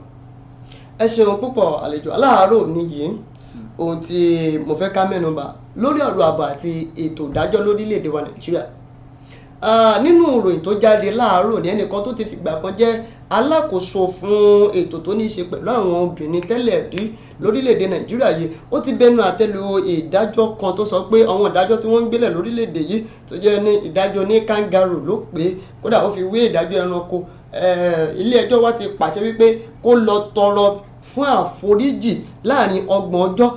Ẹ ṣeun púpọ̀ àlejò. Aláàárọ̀ nìyí ohun tí mo fẹ́ ká mẹ́nubà lórí ọ̀rọ̀ ààbò àti ètò ìdájọ́ lórílẹ̀‐èdè wa Nàìjíríà. Nínú ìròyìn tó jáde láàárọ̀ ní ẹnìkan tó ti fìgbà kan jẹ́ alákòóso fún ètò tó ní í ṣe pẹ̀lú àwọn obìnrin tẹ́lẹ̀ rí lórílẹ̀‐èdè Nàìjíríà yìí, ó ti bẹnu àtẹ́lu ìdájọ́ kan tó sọ pé àwọn ìdájọ́ tí wọ́n ń gbélẹ̀ lórílẹ̀‐èdè yìí tó jẹ́ ní ìdájọ́ ní kangaroo ló pé, kódà ó fi wé ìdájọ́ ẹranko. Ilé ẹjọ́ wa ti pàṣẹ wípé kó lọ tọrọ fún àforíjì láàrin 30 ọjọ́.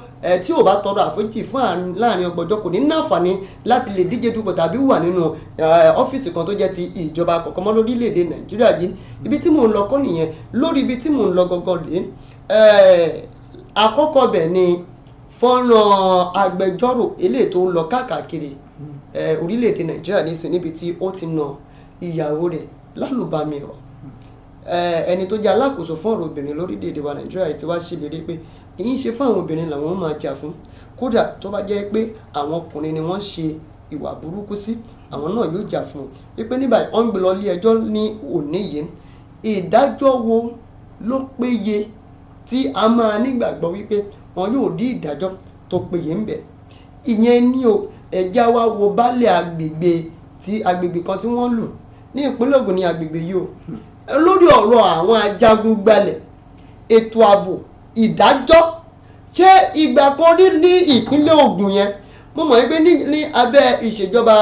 Tí ò bá tọrọ àforíjì fún láàrin 30 ọjọ́, kò ní náfààní láti lè díje dupò tàbí wà nínú ọ́fíìsì kan tó jẹ́ ti ìjọba kọ̀ọ̀kan mọ́ lórílẹ̀‐èdè Nàìjíríà yìí. Ibi tí mò ń lọ kọ́ nìyẹn. Lórí ibi tí mò ń lọ gangan rèé. Àkọ́kọ́ bẹ̀ ni fọ́nrán agbẹjọ́rò eléyìí tó ń lọ káàkiri orílẹ̀‐èdè Nàìjíríà nísìn, níbi tí ó ti na ìyàwó rẹ̀ lálùbami ọ̀. Ẹni tó jẹ́ alákòóso fún ọ̀rọ̀ obìnrin lórílẹ̀‐èdè wa Nàìjíríà ti wá ṣèlérí pé kì í ṣe fún àwọn obìnrin làwọn máa jà fún, kódà tó bá jẹ́ pé àwọn ọkùnrin ni wọ́n ṣe ìwà burúkú sí, àwọn náà yóò jà fún un. Wípé ní báyìí wọ́n ń gbé lọ ilé ẹjọ́ ní òní yìí. Ìdájọ́ wo ló péye tí a máa nígbàgbọ́ wípé wọn yóò rí ìdájọ́ tó péye ń bẹ̀? Ìyẹn ni o. Ẹ̀já wa wo baálé agbègbè tí agbègbè kan tí wọ́n lù Ní ìpínlẹ̀ Ògùn ní agbègbè yìí o, lórí ọ̀rọ̀ àwọn ajagun-gbalẹ̀, ètò ààbò, ìdájọ́. Ṣé ìgbà kan rí ní ìpínlẹ̀ Ògùn yẹn, mo mọ̀ pé ní abẹ́ ìṣèjọba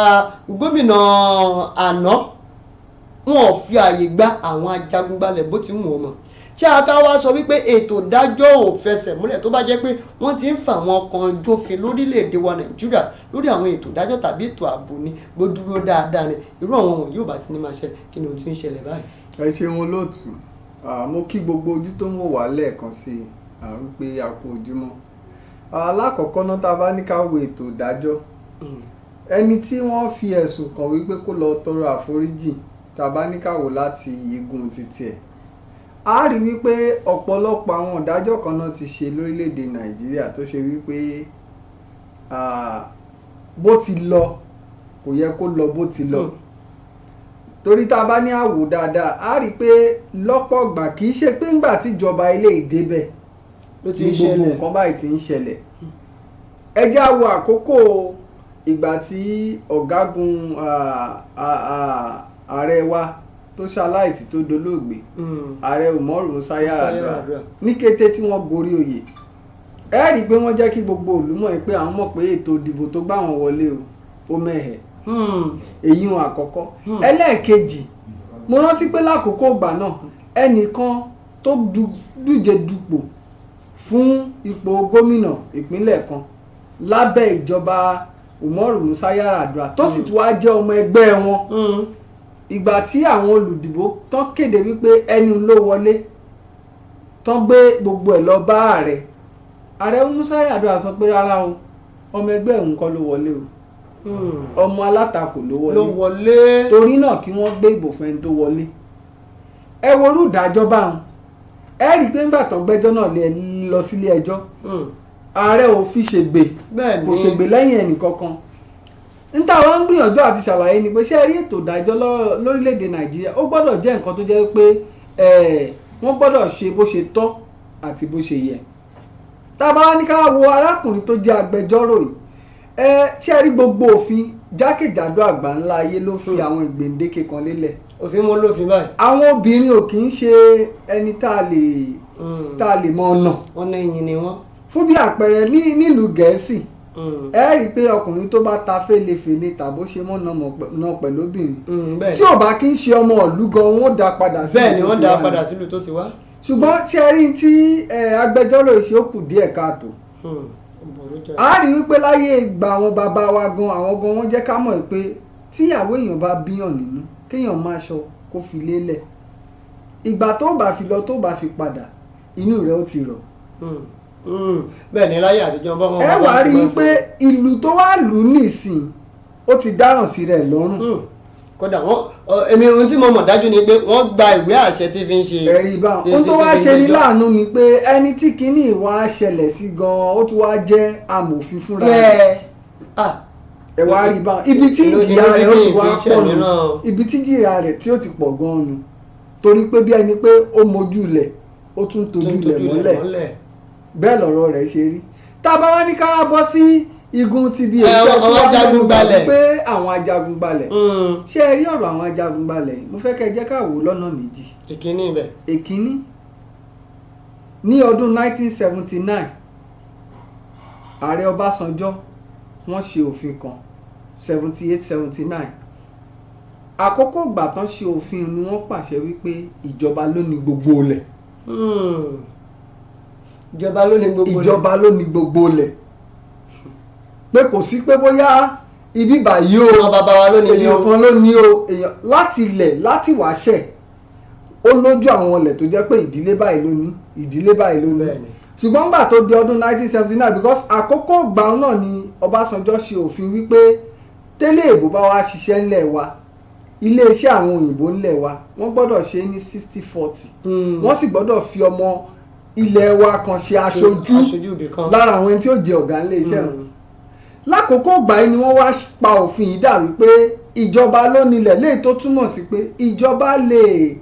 gómìnà àná, wọn ò fi àyè gba àwọn ajagun-gbalẹ̀ bó ti mú wọn mọ̀. Ṣé a ká wá sọ wípé ètò ìdájọ́ ò fẹsẹ̀ múlẹ̀, tó bá jẹ́ pé wọ́n ti ń fa àwọn kan jófin lórílẹ̀‐èdè wa Nàìjíríà lórí àwọn ètò ìdájọ́ tàbí ètò ààbò ni bó dúró dáadáa ni, irú àwọn wọ̀nyí ò bá ti ní máa ṣẹlẹ̀? Kí ni ohun tí ń ṣẹlẹ̀ báyìí? Ẹ ṣeun olóòtú. Mo kí gbogbo ojú tó ń wò wá lẹ́ẹ̀kan sí i, à ń pé a kú ojúmọ́. Alákọ̀ọ́kọ́ náà, tá a bá ní ká wo ètò ìdájọ́, ẹni tí wọ́n fi ẹ̀sùn kàn wípé kó lọ tọrọ àforíjì, tá a bá ní ká wò láti igun títí ẹ̀, a rí wípé ọ̀pọ̀lọpọ̀ àwọn ìdájọ́ kan náà ti ṣe lórílẹ̀‐èdè Nàìjíríà tó ṣe wípé bó ti lọ kò yẹ kó lọ bó ti lọ. Torí tá a bá ní àwò dáadáa, a rí pé lọ́pọ̀ ìgbà kì í ṣe pé ńgbà tíjọba ilé ìdébẹ̀ ló ti ní ń gbogbo ṣẹlẹ̀. nǹkan báyìí ti ń ṣẹlẹ̀. Ẹ jẹ́ á wo àkókò ìgbà tí ọ̀gágun ààrẹ wa tó ṣaláìsí, tó dolóògbé, ààrẹ Umaru Musa Yar'Adua. Yar'Adua. Ní kété tí wọ́n gorí oyè, ẹ rí i pé wọ́n jẹ́ kí gbogbo ìlú mọ̀ pé àwọn mọ̀ pé ètò ìdìbò tó gbà wọ́n wọlé o, ó mẹ́hẹ̀. Èyí wọn àkọ́kọ́. Ẹlẹ́ẹ̀kejì, mo rántí pé lákòókò ìgbà náà, ẹnìkan tó díje dupò fún ipò gómìnà ìpínlẹ̀ kan lábẹ́ ìjọba Umaru Musa Yar'Adua, tó sì tún wá jẹ́ ọmọ ẹgbẹ́ wọn, ìgbà tí àwọn olùdìbò tán kéde wípé ẹni ló wọlé, tán gbé gbogbo ẹ̀ lọ bá ààrẹ, ààrẹ Musa Yar'Adua sọ pé rárá o, ọmọ ẹgbẹ́ òun kọ́ ló wọlé o, ọmọ alátakò ló wọlé. Ló wọlé. Torí náà kí wọ́n gbé ìbò fún ẹni tó wọlé. Ẹ worú ìdájọ́ báwọn, ẹ rí i pé ńgbà tán gbẹ́jọ́ náà lé lọ sílé ẹjọ́, ààrẹ ò fi ṣègbè, kò ṣègbè lẹ́yìn ẹnìkankan. N tá wa ń gbìyànjú àti ṣàlàyé ni pé, ṣé ẹ rí ètò ìdájọ́ lórílẹ̀‐èdè Nàìjíríà, ó gbọ́dọ̀ jẹ́ nǹkan tó jẹ́ pé wọ́n gbọ́dọ̀ ṣe bó ṣe tọ́ àti bó ṣe yẹ. Tá a bá wá ní ká wo arákùnrin tó jẹ́ agbẹjọ́rò yìí, ṣé ẹ rí gbogbo òfin jákèjádò àgbáńlá ayé ló fi àwọn ìgbèǹdéke kan lélẹ̀. Òfin mú lófin báyìí. Àwọn obìnrin ò kì í ṣe ẹni tá a lè mọ ọ̀nà. Wọ́n ní ẹyin ni wọ́n. Fún bí àpẹẹrẹ, ní nílùú Gẹ̀ẹ́sì, ẹ rí i pé ọkùnrin tó bá ta fèlèfèlè tàbó ṣe mọ́ nà pẹ̀lú obìnrin, tí ò bá kí ń ṣe ọmọ ìlú gan, wọn ó dá padà sílùú Bẹ́ẹ̀ ni, tó wọ́n ti dá wá padà ni. sílùú tó ti wá. Ṣùgbọ́n ṣe rí tí agbẹjọ́rò ṣe, ó kù díẹ̀ káàtó. Ó burú jáì. A rí wípé láyé ìgbà àwọn bàbá wa gan, àwọn gan wọ́n jẹ́ ká mọ̀ pé tíyàwó èèyàn bá bíyàn nínú, kéèyàn má aṣọ kó fi lélẹ̀, ìgbà tó bá fi lọ, tó bá fi padà, inú rẹ̀ ó ti rọ̀. Bẹ́ẹ̀ ni, láyé àtijọ́ bọ́ wọn. Ẹ Bàbá wàá ti rí máa ń wípé sọ. Ìlú tó wá lù ú nìsín, ó ti dáràn sí rẹ̀ lọ́rùn. Kódà wọ́n èmi, ohun tí mo mọ̀ dájú ni pé wọ́n gba ìwé àṣẹ tí fi ń ṣe. Ẹ̀rí bá ohun tí tó wá fi ń ṣe ní gbẹ́jọ́. láàánú ni pé ẹni tí kinní ìwà ṣẹlẹ̀ sí gan-an, ó tún wá jẹ́ amòfin fúnra rẹ̀. Ẹ ah Ẹ wá rí bá ibi tí Inú- ìjìyà inú rẹ̀ ó bíbí ti wá ìfi pọ̀ nù, mìíràn. ibi tí ìjìyà rẹ̀ tí ó ti pọ̀ gan-an nù, torí pé bí ẹni pé ó mojú ilẹ̀, ó tún tojú Tún ilẹ̀ tójú mọ́lẹ̀, mọ́lẹ̀. bẹ́ẹ̀ lọ̀rọ̀ rẹ̀ ṣe rí. Tá a bá wá ní ká wá bọ́ sí igun ti bí Ẹ, èyí àwọn tí wọ́n ajagun-gbalẹ̀. pé àwọn ajagun-gbalẹ̀, ṣé ẹ rí ọ̀rọ̀ àwọn ajagun-gbalẹ̀ yìí, mo fẹ́ kẹ́ ẹ jẹ́ ká wò ó lọ́nà méjì. Ìkíní ibẹ̀. Èkíní, ní ọdún 1979, ààrẹ Ọbásanjọ́ wọ́n ṣe òfin kan, 78 79. Àkókò ìgbà tán ṣe òfin ni wọ́n pàṣẹ wípé ìjọba ló ní gbogbo ilẹ̀. Ìjọba ló ní gbogbo ilẹ̀. Ìjọba ló ní gbogbo ilẹ̀, pé kò sí pé bóyá ibi báyìí o, Àwọn bàbá wa ló ní ilé èèyàn o. kan ló ní o, èèyàn láti ilẹ̀ láti wáṣẹ̀, ó lójú àwọn ilẹ̀ tó jẹ́ pé ìdílé báyìí ló ní, ìdílé báyìí ló ní. Bẹ́ẹ̀ni. Ṣùgbọ́n gbà tó di ọdún 1979, because àkókò ìgbà náà ni Ọbásanjọ́ ṣe òfin wípé tẹ́lẹ̀ èbó bá wá ṣiṣẹ́ ńlẹ̀ wa, iléeṣẹ́ àwọn òyìnbó ńlẹ̀ wa, wọ́n gbọ́dọ̀ ṣe é ní 60-40, wọ́n sì gbọ́dọ̀ fi ọmọ ilẹ̀ wa kan ṣe aṣojú Aṣojú ibì kan. lára àwọn ẹni tí ó jẹ ọ̀gá ńlé iṣẹ́ wọn. Lákòókò ìgbà yìí ni wọ́n wá pa òfin yìí dà wípé ìjọba ló nílẹ̀, léyìí tó túmọ̀ sí pé ìjọba lè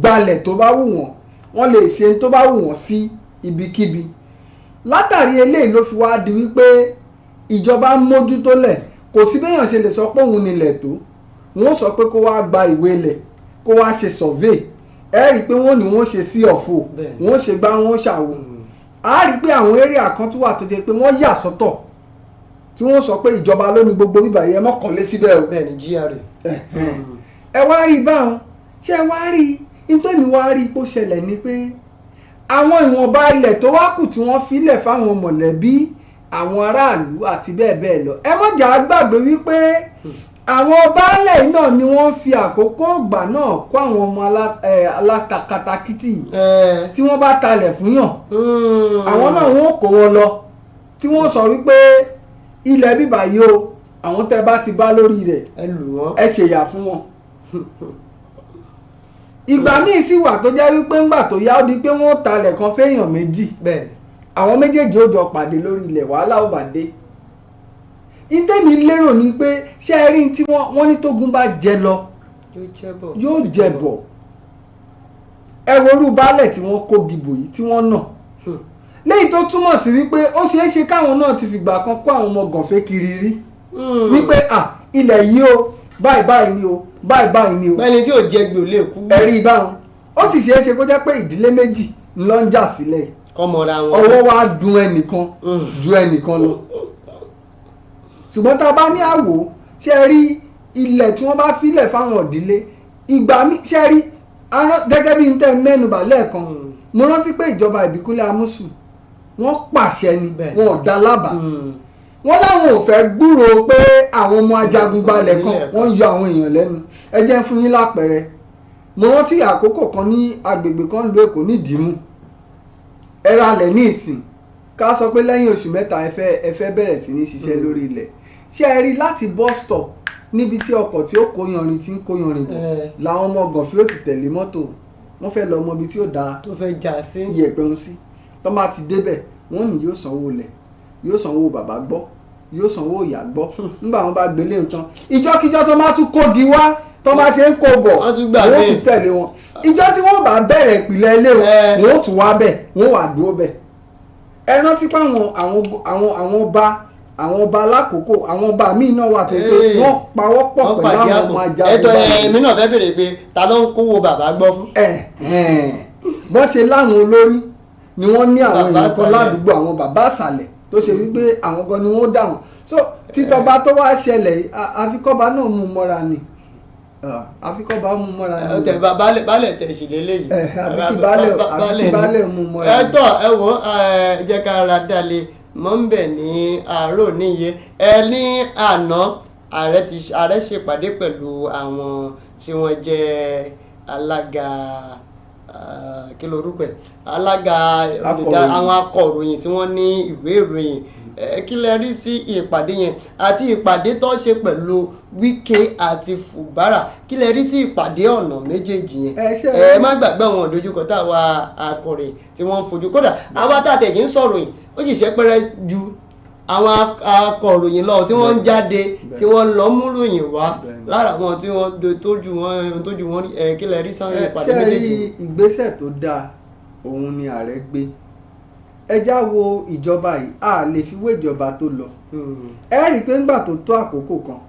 gbalẹ̀ tó bá wù wọ́n, wọ́n lè ṣe tó bá wù wọ́n sí ibikíbi. Látàrí eléyìí ló fi wá di wípé ìjọba ń mójútó lẹ̀. Kò sí béèyàn ṣe lè sọ pé òun nílẹ̀ tó Wọ́n sọ pé kó wá gba ìwé ilẹ̀, kó wá ṣe survey. Ẹ rí i pé wọ́n ní wọ́n ṣe sí ọ̀fọ̀, wọ́n ṣe gbá, wọ́n ṣàwo. A rí i pé àwọn area kan tún wà tó jẹ́ pé wọ́n yà sọ́tọ̀, tí wọ́n sọ pé ìjọba ló ní gbogbo bíbà yẹn, mọ́kànlé síbẹ̀ o. Bẹ́ẹ̀ ni, GRA. Ẹ wá rí i báwọn. Ṣé ẹ wá rí i, nítorí wá rí i pé ó ṣẹlẹ̀ ni pé àwọn ìwọ̀nba ilẹ̀ tó wá kù tí wọ́n filẹ̀ fáwọn mọ̀lẹ́bí, àwọn aráàlú àti bẹ́ẹ̀ bẹ́ẹ̀ lọ, ẹ má jà á gbàgbé wípé àwọn baálẹ̀ náà ni wọ́n fi àkókò ìgbà náà kó àwọn ọmọ alákatakítí yìí tí wọ́n bá talẹ̀ fún yàn. Àwọn náà wọ́n kó wọn lọ, tí wọ́n sọ wípé ilẹ̀ bíbà yìí o, àwọn tẹ́ bá ti bá lórí rẹ̀, ẹ lù wọ́n, ẹ ṣèyà fún wọn. Ìgbà míì sì wà tó jẹ́ wípé ńgbà tó yá, ó di pé wọ́n talẹ̀ kan fẹ́yàn méjì, àwọn méjèèjì ó jọ pàdé lórí ilẹ̀, wàhálà ó bá dé. Ìtẹ́mi lérò ni pé, ṣé ẹ rí tí wọ́n ní tógun bá jẹ lọ, yóò jẹ bọ̀. Ẹ worú baálẹ̀ tí wọ́n kó gìbò yìí tí wọ́n nà léyìí, tó túmọ̀ sí wípé ó ṣeé ṣe káwọn náà ti fìgbà kan kó àwọn ọmọ gànfẹ́ kiri rí, wípé à ilẹ̀ yìí o, báyìí báyìí ni o, báyìí báyìí ni o. Bẹ́ẹ̀ni, tí ò jẹ gbè ò lè kú. Ẹ̀rí báwọn, ó sì ṣeé ṣe kó jẹ́ pé ìdílé méjì ńlọ ń jà sílẹ̀, kọ́mọra wọn, ọwọ́ wa dùn ẹnìkan ju ẹnìkan lọ. Ṣùgbọ́n tá a bá ní àwò, ṣe rí ilẹ̀ tí wọ́n bá filẹ̀ fáwọn ìdílé ìgbà mi, ṣe rí gẹ́gẹ́ bí n tẹ́ mẹ́nubà lẹ́ẹ̀kan, mo rántí pé ìjọba Ìbíkúnlé Amósùn, wọ́n pàṣẹ ni, wọn ò dá lábàá. Wọ́n láwọn ò fẹ́ gbúròó pé àwọn ọmọ ajagunbalẹ̀ kan wọ́n yọ àwọn èèyàn lẹ́nu. Ẹ jẹ́ ń fún yín lápẹẹrẹ. Mo rántí àkókò kan ní agbègbè kan lu Èkó ní Ìdìmú. Ẹ ralẹ̀ ní ìsìn, ká sọ pé lẹ́yìn oṣù 3, ẹ fẹ́ bẹ̀rẹ̀ sí ní ṣiṣẹ́ lórí ilẹ̀. Ṣé ẹ rí, láti bus stop níbi tí ọkọ̀ tí ó kó yanrìn tí ń kó yanrìn bọ̀ làwọn ọmọ gànfẹ́ ó ti tẹ̀lé mọ́tò. Wọ́n fẹ́ lọ mọ ibi tí ó da tó fẹ́ já sí iyẹ̀pẹ̀ ń sí. Tó bá ti débẹ̀, wọ́n ní yóò sanwó lẹ̀, yóò sanwó bàbá gbọ́, yóò sanwó ìyá gbọ́. Nígbà wọn bá gbélé nǹkan, ìjọ́kíjọ́ tó má tún kógi wá, tó má ṣe ń kó bọ̀, wọ́n tún gbà wọ́n míì. Tún tẹ̀lé wọn. Ìjọ́ tí wọ́n bá bẹ̀rẹ̀ ìpìlẹ̀ ilé wọn, wọ́n ó tún wá bẹ̀, wọ́n wà dúró bẹ̀. Ẹ rántí pé àwọn ọba alákòókò, àwọn ọba míì náà wà tó yẹ pé wọ́n pawọ́ pọ̀ wọ́n pẹ̀lú pàdé àwọn àpò ọmọ ajagun ẹ̀tọ́ balẹ̀. Èmi náà fẹ́ bèrè pé ta ló ń kówó bàbá gbọ́ fún. Bọ́n ṣe láwọn olórí ni wọ́n ní àwọn Bàbá èèyàn kan àsàlẹ̀. ládùúgbò, àwọn bàbá àsàlẹ̀ tó ṣe wípé àwọn gan ni wọ́n dà wọ́n. So títọ́ba tó wá ṣẹlẹ̀ yìí, àfikọ́ba náà mú mọ́ra ni. Ah, àfikọ́ba mú mọ́ra ni. Ẹ tẹ baálẹ̀, baálẹ̀ tẹ̀ sí lélẹ́yìí. Àbí kí baálẹ̀, àbí kí baálẹ̀ mú mọ́ra ẹ ni. Tọ́ ẹ wò ó, ẹ jẹ́ ká ra dalẹ̀ mọ́ ń bẹ̀ ní àárò níye. Ẹ ní àná, ààrẹ ṣèpàdé pẹ̀lú àwọn tí wọ́n jẹ́ alága, kí lorúkọ ẹ̀, alága Akọ̀ròyìn. Àwọn akọ̀ròyìn tí wọ́n ní ìwé ìròyìn. Kí lẹ rí sí ìpàdé yẹn àti ìpàdé tó ṣe pẹ̀lú Wike àti Fubara? Kí lẹ rí sí ìpàdé ọ̀nà méjèèjì yẹn? Ẹ ṣe Ẹ má gbàgbé àwọn ìdojúkọ táwa akọ̀ròyìn tí wọ́n ń fojú, kódà àwa tá a tẹ̀ yìí ń sọ̀rọ̀ yìí, ó sì ṣe pẹ́rẹ́ ju àwọn akọ̀ròyìn lọ tí wọ́n ń jáde, tí wọ́n lọ mú ròyìn wá lára àwọn tí wọ́n tójú wọn rí. Ẹ kí lẹ rí sáwọn ìpàdé Ṣe rí, méjèèjì? ìgbésẹ̀ tó dáa òun ni ààrẹ gbé. Ẹ já wo ìjọba yìí, a lè fi wé ìjọba tó lọ. Ẹ rí i pé ńgbà tó tó àkókò kan,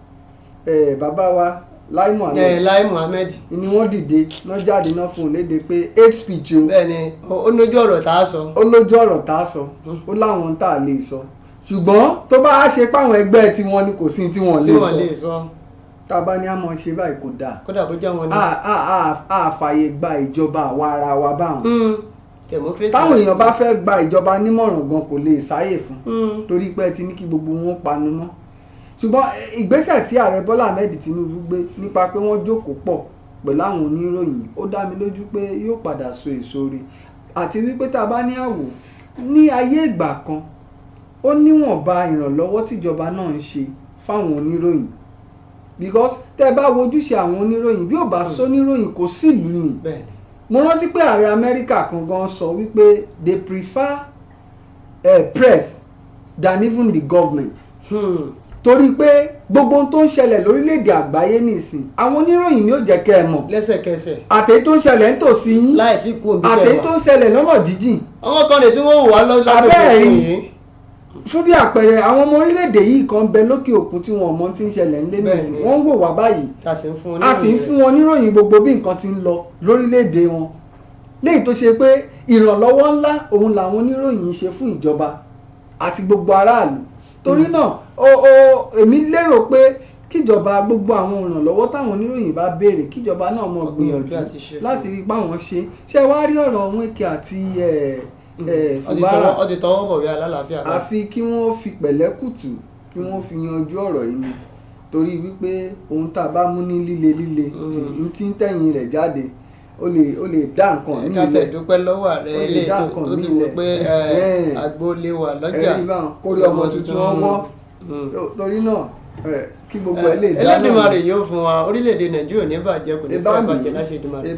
bàbá wa Lai Muhammed, Lai Muhammed, ni wọ́n dìde náà jáde náà fún un léde pé hate speech o. Bẹ́ẹ̀ni, ó lójú ọ̀rọ̀ tá a sọ. Ó lójú ọ̀rọ̀ tá a sọ, ó láwọn tá a lè sọ, ṣùgbọ́n tó bá a ṣe páwọn ẹgbẹ́ tiwọn ni, kò sí tí wọ́n tí lè wọ́n sọ. lè sọ. Tá a bá ní a mọ̀ ṣe báyìí, kò dáa. Kódà bó jẹ́ wọn ni. A fààyè gba ìjọba àwa ara wa báwọn. Democracy. Táwọn èèyàn bá fẹ́ gba ìjọba nímọ̀ràn gan, kò lè sáyè fún, torí pé ẹ ti ní kí gbogbo wọn panu mọ́. Ṣùgbọ́n ìgbésẹ̀ tí ààrẹ Bọ́lá Ahmed Tinubu gbé nípa pé wọ́n jókòó pọ̀ pẹ̀lú àwọn oníròyìn, ó dá mi lójú pé yóò padà so èso re. Àti wípé tá a bá ní àwò ní ayé ìgbà kan, ó níwọ̀nba ìrànlọ́wọ́ tíjọba náà ń ṣe fáwọn oníròyìn, because tẹ́ ẹ bá wo ojúṣe àwọn oníròyìn, bí ò bá sóníròyìn, kò sílùú ni. Mo rántí pé ààrẹ Amẹ́ríkà kan gan sọ wípé they prefer press than even the government, torí pé gbogbo ohun tó ń ṣẹlẹ̀ lórílẹ̀‐èdè àgbáyé nìsín, àwọn oníròyìn ni ó jẹ́ kẹ́ ẹ mọ̀. Lẹ́sẹ̀kẹsẹ̀. Àtẹ̀yí tó ń ṣẹlẹ̀ nítòsí yín, láì tí kú òbí àtẹ̀yí tó ń ṣẹlẹ̀ lọ́nà jíjìn. Àwọn kan lè tí wọ́n wò wá lágbègbè Abẹ́ẹ̀ rí. yìí. Fún bí àpẹẹrẹ, àwọn ọmọ orílẹ̀-èdè yìí kan bẹ lókè òkun tí wọn ò mọ tí ń ṣẹlẹ̀ ńlé nísìnyí, wọ́n ń wò wá báyìí, a sì ń fún wọn a sì ń fún wọn níròyìn gbogbo bí nǹkan ti ń lọ lórílẹ̀-èdè wọn, léyìí tó ṣe pé ìrànlọ́wọ́ ńlá òun làwọn oníròyìn ń ṣe fún ìjọba àti gbogbo aráàlú. Torí náà o èmi lérò pé kíjọba gbogbo àwọn ìrànlọ́wọ́ táwọn oníròyìn bá béèrè, kíjọba náà mọ̀ gbìyànjú láti rí páwọn ṣe. Ṣé wàá rí ọ̀rọ̀ Wike àti Fubara, ó ti tọwọ́ bọ̀wé alálàáfíà báyìí. Àfi kí wọ́n fi pẹ̀lẹ́kùtù kí wọ́n fi yanjú ọ̀rọ̀ yìí ni, torí wípé ohun tá a bá mú ní líle líle n tí ń tẹ̀yìn rẹ̀ jáde, ó lè dá nǹkan ní ilẹ̀. Ká tẹ̀ dúpẹ́ lọ́wọ́ ààrẹ ilé tó ti wò pé agboolé wà lọ́jà, kórí ọmọ tuntun ọwọ́. Torí náà kí gbogbo ẹ lè dáná. Ẹlẹ́dùmarè yóò fún wa, orílẹ̀-èdè Nàìjíríà ní bàjẹ́, kò ní fẹ́ bàjẹ́ láṣẹ Èdùmàrè.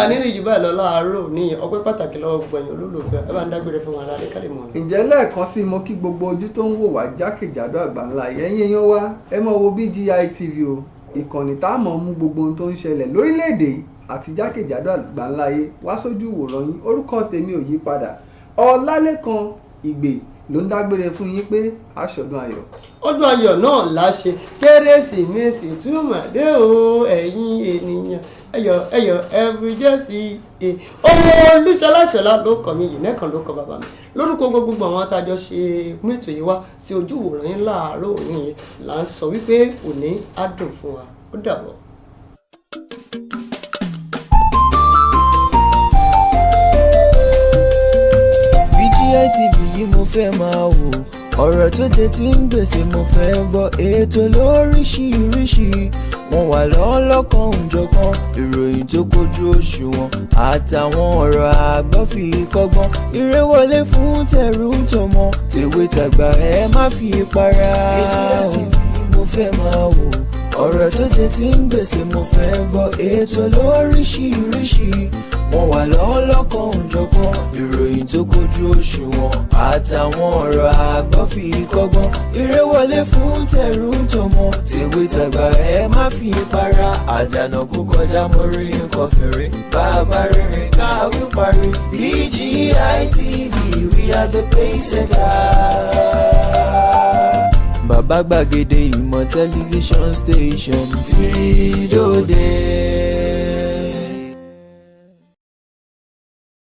Àníri jù báyìí lọ láàárọ̀ ní ọpẹ́ pàtàkì lọ́wọ́ gbogbo ẹ̀yin olólùfẹ́, ẹ bá ń dágbére fún wa lálẹ́ kálí mọ́. Ǹjẹ́ lẹ́ẹ̀kan sí mo kí gbogbo ojú tó ń wò wá jákèjádò àgbáńlá, ẹ̀yin èèyàn wa, ẹ mọ̀ wo BGI TV o, ìkànnì tá a mọ̀ mú gbogbo ohun tó ń ṣẹlẹ̀ lórílẹ̀-èdè àti jákèjádò àgbáńlá ayé wá sójú ìwòran yín. Orúkọ tèmi ò yí padà, Ọlálékan Ìgbè ló ń dágbére fún yín pé aṣọdún ayọ̀. Ọdún ayọ̀ náà la ṣe, kérésìmesì túmọ̀ dé o, ẹ̀yin ènìyàn ẹyọ ẹyọ ẹbí jẹ́sí ẹ. Ọmọ olúṣọláṣọlá ló kọ mi yìí, nẹ́kan ló kọ bàbá mi. Lórúkọ gbogbo àwọn atájọ ṣe mẹ́tò yìí wá sí ojú ìwòran yín láàárọ̀ òní yìí là ń sọ wípé òní á dùn fún wa, ó dàbọ̀. BGI TV yìí mo fẹ́ máa wò, ọ̀rọ̀ tó jẹ tí ń gbèsè mo fẹ́ gbọ́, ètò lóríṣiríṣi wọ́n wà lọ́lọ́kan òjọ̀kan, ìròyìn tó kojú òṣùwọ̀n àtàwọn ọ̀rọ̀ àgbọ́ fi kọ́gbọ́n, eré wọlé fún tẹ̀rù tọmọ, tèwe tàgbà ẹ má fi para. BGI TV yìí mo fẹ́ máa wò, ọ̀rọ̀ tó jẹ tí ń gbèsè mo fẹ́ gbọ́, ètò lóríṣiríṣi wọ́n wà lọ́lọ́kan òjọ̀kan, ìròyìn tó kojú òṣùwọ̀n àtàwọn ọ̀rọ̀ àgbọ́ fi kọ́gbọ́n, eré wọlé fún tẹ̀rù tọmọ, tèwe tàgbà ẹ má fi para. Àjànà kó kọjá mo rí nǹkan fèrè, bàbá rere káwí parí. BGI TV, we are the pace setter. Bàbá gbàgede ìmọ̀ tẹlifíṣọ̀n station tí dòde.